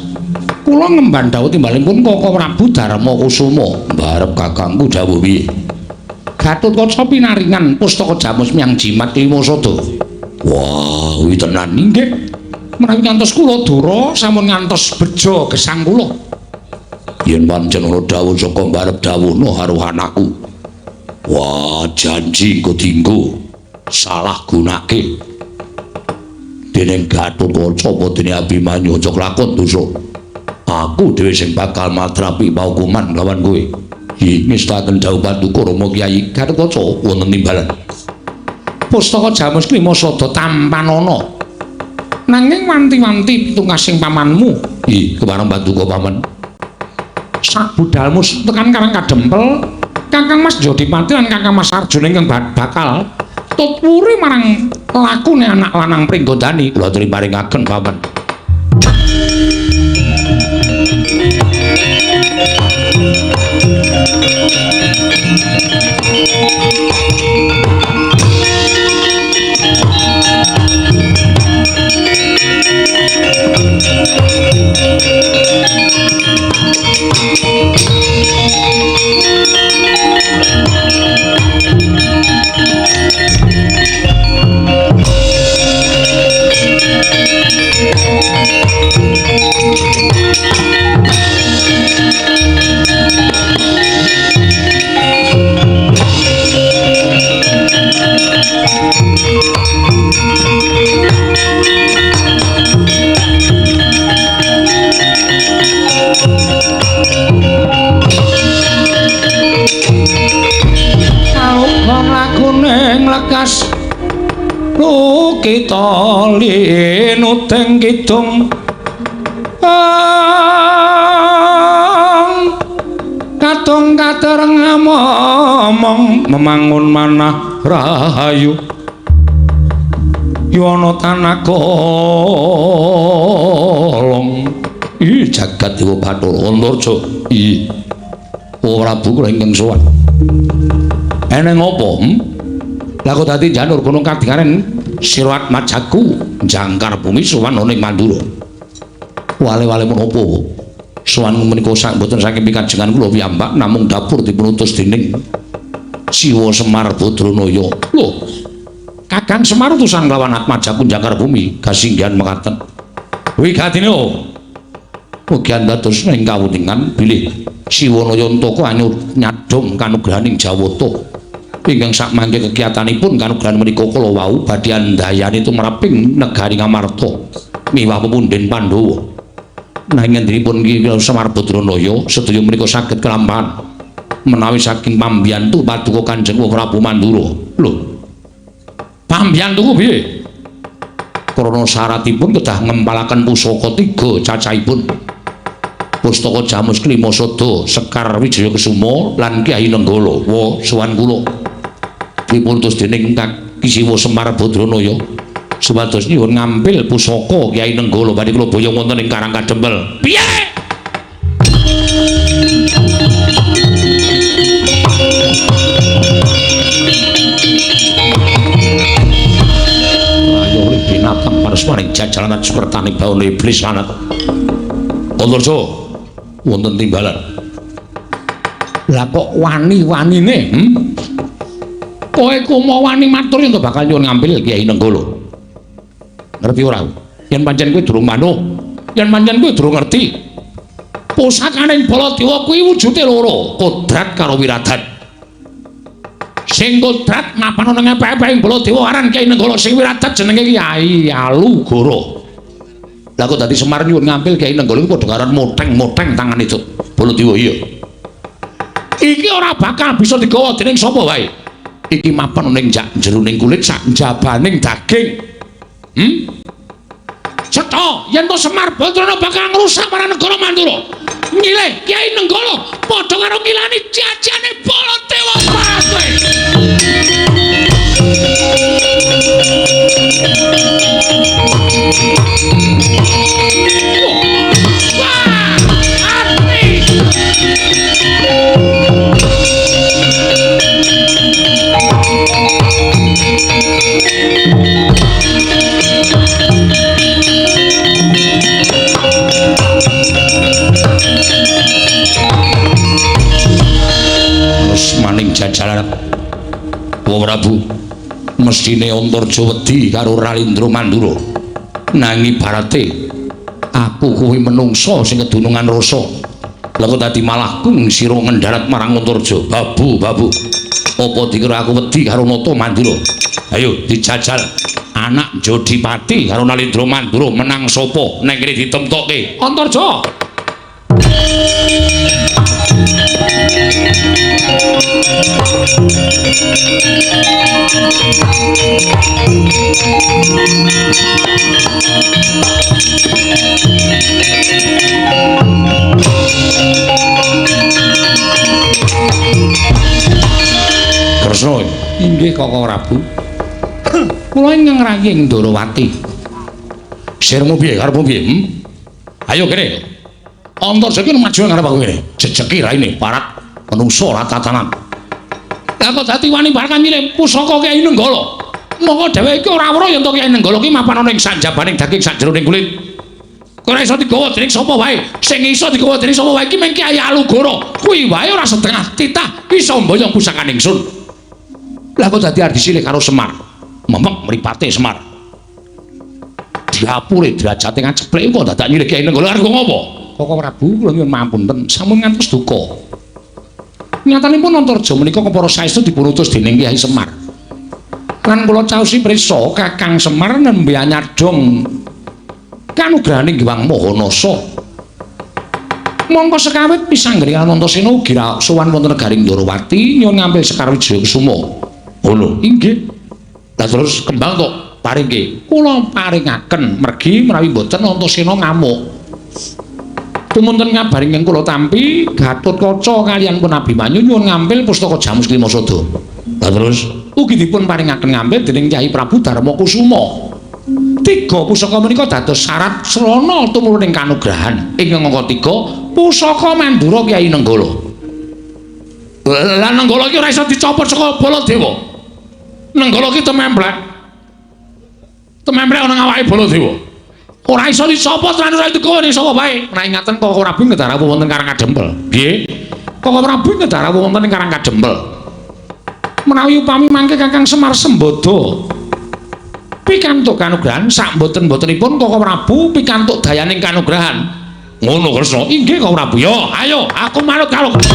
S2: Kula ngemban dawuh timbalipun Koko Prabu Darma Kusuma.
S1: Mbarep kakangku dawuh piye?
S2: Gatotkaca pinaringan pustaka jamus miyang jimat lima sada.
S1: Wah, kuwi tenan
S2: inggih. Menawi ngantos kula dura sampun ngantos bejo gesang kula.
S1: Yen pancen ana dawuh saka mbarep dawuhna karo anakku. Wah, janji engko dienggo salah gunake. Dening Gatotkaca apa dene Abimanyu aja kelakon dosa. Aku dhewe sing bakal matrapi paukuman lawan kowe. Ngestaken dawuh paduka Rama Kyai Gatotkaca wonten timbalan.
S2: Pustaka jamus klima sada tampanana. Nanging wanti-wanti pitungasing pamanmu.
S1: Ih, kemarang paduka paman.
S2: Sabudalmu tekan Karang Kadempel, Kakang Mas Jodipati lan Kakang Mas Arjuna ingkang bakal tutwuri marang lakune anak lanang Pringgondani.
S1: Kula aturi paringaken paman.
S2: Saubon lagune nglekas lukita linuteng kidung katung katereng momong memangun manah rahayu yono tanah kolong.
S1: Ih, jagat dewa Bathara Antarja. Ih, Prabu kula ingkang sowan. Eneng apa? Lah kok dadi janur gunung kadingaren Sira Atmajaku jangkar bumi sowan ana ing Mandura. Wale-wale menapa? Sowan menika sak mboten saking pikajengan kula piyambak namung dapur dipunutus dening Siwa Semar Badranaya. Lho,
S2: Kakang Semar utusan lawan Atmajaku jangkar bumi
S1: kasinggihan mekaten. Wigatine mugi dados ing kawuningan bilih Siwana Yantaka nyadhong kanugrahaning Jawata ingkang sakmangke kekiyatanipun kanugrahan menika kala wau badhe andayani tumraping negari Ngamarta miwah pepunden Pandhawa. Nanging ngendinipun Ki Semar Badranaya sedaya menika saged kelampahan menawi saking pambiyantu paduka Kanjeng Prabu Mandura. Lho,
S2: pambiyantuku piye?
S1: Krana syaratipun kedah ngempalaken pusaka tiga cacahipun. Pustaka Jamus Klima Sada, Sekar Wijaya Kesuma lan Kyai Nenggala. Wa sowan kula dipuntus dening Ki Siwa Semar Badranaya supados nyuwun ngampil pusaka Kyai Nenggala badhe kula boyong wonten ing Karang Kadempel.
S2: Piye?
S1: Ayo binatang parasmaning jajalan sukertaning bawana iblis lanat. Antarja wonten timbalan.
S2: Lah kok wani-wanine? Kowe kumo wani matur yen bakal nyuwun ngampil Kyai Nenggala.
S1: Ngerti ora? Yen pancen kowe durung manuk, yen pancen kowe durung ngerti. Pusakaning Baladewa kuwi wujude loro, kodrat karo wiradat. Sing kodrat mapan ana ngepek-epek Baladewa aran Kyai Nenggala, sing wiradat jenenge Kyai Alugoro. Lah kok dadi Semar nyuwun ngampil Kyai Nenggala iku padha karo moteng-moteng tangane Baladewa iya. Iki ora bakal bisa digawa dening sapa wae. Iki mapan ning jeroning kulit sak njabaning daging. Cetha yen to Semar Badrana bakal ngrusak marang negara Mandura. Nyilih Kyai Nenggala padha karo ngilani jajane Baladewa Paraswe. Wah, ati. Terus maning jajaran Wong Prabu mestine Antarja wedi karo Ralindra Mandura. Nanging ibarate aku kuwi menungsa sing kedunungan rasa. Lah kok dadi malah kung sira ngendharat marang Antarja. Babu, babu. Apa dikira aku wedi karo Nata Mandura? Ayo dijajal. Anak Jodipati karo Nalindra Mandura menang sapa? Neng kene ditemtokke. Antarja. Kresna inggih Kakang Prabu. Kula ingkang ngrayi ing Ndorowati. Sirmu piye karepmu piye? Ayo kene. Antarja iki maju ngarep aku kene. Jejeki raine parat menungso ora tatanan. Lah kok dadi wani barang nyilih pusaka Kyai Nenggala. Mongko dheweke iki ora weruh yen to Kyai Nenggala ki mapan ana ing sanjabaning daging sakjeroning kulit. Ora iso digawa dening sapa wae. Sing iso digawa dening sapa wae iki mung Kyai Alugoro. Kuwi wae ora setengah titah iso mboyong pusakane ingsun. Lah kok dadi arep disilih karo Semar. Memek mripate Semar. Diapure derajate ngaceplek kok dadak nyilih Kyai Nenggala arep ngopo? Kakang Prabu kula nyuwun mampunten sampun ngantos duka. Nyatanipun Antarja menika kepara saestu dipunutus dening Kyai Semar. Lan kula caosi prisa Kakang Semar nembe anyadong kanugrahaning Hyang Maha Nasa. Mongko sekawit pisanggeni Antasena ugi sowan wonten negaring Ndorowati nyuwun ngampil Sekar Wijaya Kusuma. Ngono, inggih. Lah terus kembang tok paringke. Kula paringaken mergi menawi mboten Antasena ngamuk. Tumunten kabar ingkang kula tampi Gatotkaca kaliyan pun Abimanyu nyuwun ngampil pustaka Jamus Klimasada. Lah terus ugi dipun paringaken ngampil dening Kyai Prabu Darma Kusuma. Tiga pusaka menika dados syarat srana tumuruning kanugrahan. Ingkang angka 3 pusaka Mandura Kyai Nenggala. Lah Nenggala iki ora iso dicopot saka Baladewa. Nenggala iki tememplek. Tememplek ana awake Baladewa. Ora iso dicopot lan ora digawa ning sapa wae. Nek ingaten Kakang Prabu ngedah rawuh wonten Karang Kadempel. Piye? Kakang Prabu ngedah rawuh wonten ing Karang Kadempel. Menawi upami mangke Kakang Semar Sembada pikantuk kanugrahan sak mboten-mbotenipun Kakang Prabu pikantuk dayaning kanugrahan. Ngono Kresna. Inggih Kakang Prabu. Yo, ayo aku manut karo Kresna.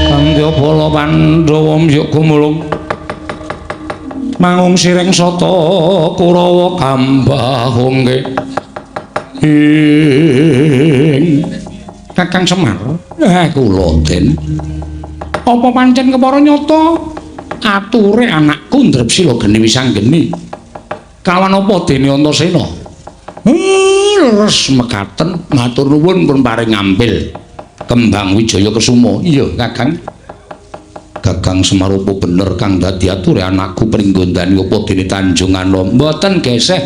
S1: Kandha bala Pandhawa mbyuk gumulung mangung sireng sata Kurawa kambahungke ing Kakang Semar. Kula Den. Apa pancen kepara nyata ature anakku Ndrepsila geni wisanggeni kawan apa dene Antasena? Leres mekaten matur nuwun pun paring ngambil Kembang Wijaya Kesuma. Iya Kakang. Kakang Semar apa bener kang dadi ature anakku pringgondani apa dene Tanjung Anom? Mboten geseh.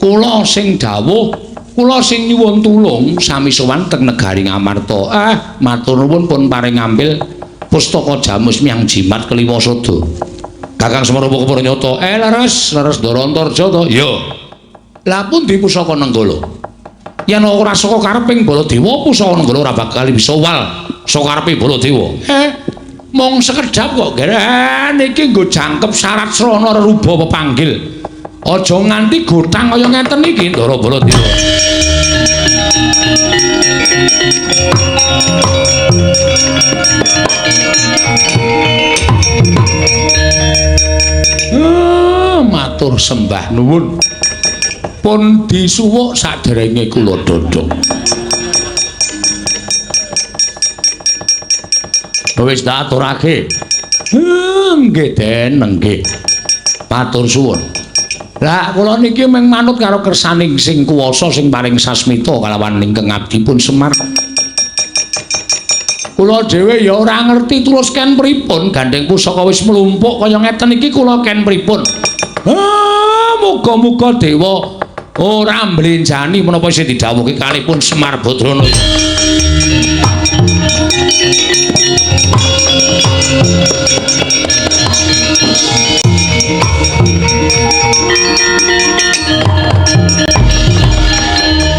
S1: Kula sing dawuh, kula sing nyuwun tulung sami sowan teng negari Ngamarta. Matur nuwun pun paring ngambil pustaka Jamus Miang Jimat Kliwasada. Kakang Semar apa kepara nyata? Leres, leres Ndara Antarja to? Iya. Lah pundi pusaka Nenggala? Yen ora saka kareping Baladewa, pusaka Nenggala ora bakal bisa wal saka karepe Baladewa. Mung sekedhap kok niki nggo jangkep syarat srana reruba pepanggil. Aja nganti gothang kaya ngeten iki Ndara Baladewa. Matur sembah nuwun. Pun disuwuk saderenge kula dhodhok. Wis tak aturake. Nggih Den, nggih. Matur suwun. Lah kula niki mung manut karo kersaning sing kuwasa sing paring sasmita kalawan ingkang abdi pun Semar. Kula dhewe ya ora ngerti tulus ken pripun gandeng pusaka wis mlumpuk kaya ngeten iki kula ken pripun. Muga-muga dewa ora mblenjani menapa sing didhawuhke kalipun Semar Badrana.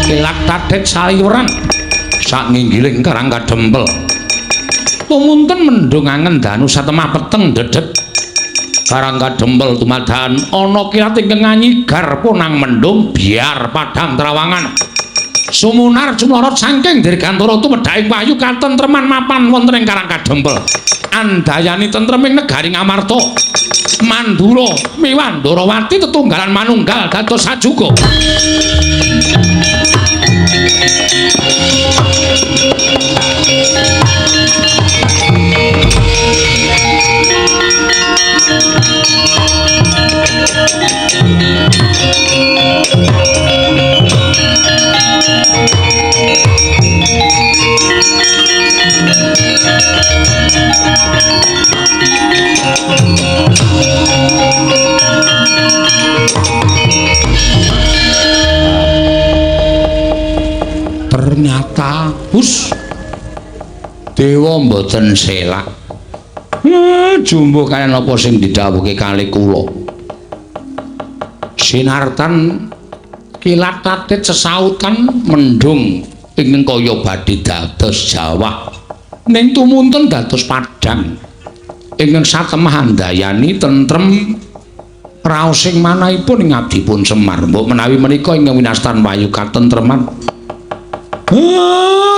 S1: Kelak tadet saliweran sak nginggiling Karang Kadempel. Tumunten mendung angen danu satemah peteng dedet. Karang Kadempel tumadan ana kilat ingkang nganyigar ponang mendung biar padang trawangan. Sumunar cumlorot saking dirgantara tumedhaking wahyu katentreman mapan wonten ing Karang Kadempel. Andayani tentreming negari Ngamarta. Mandura miwah Ndorowati tetunggalan manunggal dados sajuga. Ternyata hus dewa mboten selak. Jumbuh kaliyan apa sing didhawuhke kalih kula. Sinartan kilat tatit sesautan mendung ingkang kaya badhe dados jawah. Ning tumunten dados padhang. Ingkang satemah andayani tentrem raosing manahipun ing abdipun Semar. Mbok menawi menika ingkang winastan wahyu katentreman.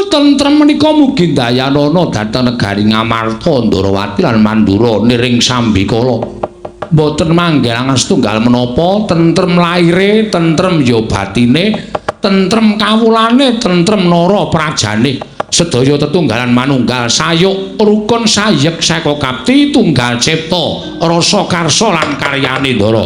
S1: Tentrem menika mugi ndayanana dhateng negari Ngamarta, Ndorowati lan Mandura niring sambikala. Mboten manggelangan setunggal menapa, tentrem laire, tentrem ya batine, tentrem kawulane, tentrem nara prajane. Sedaya tetunggalan manunggal sayuk rukun sayek seka kapti tunggal cipta rasa karsa lan karyane Ndara.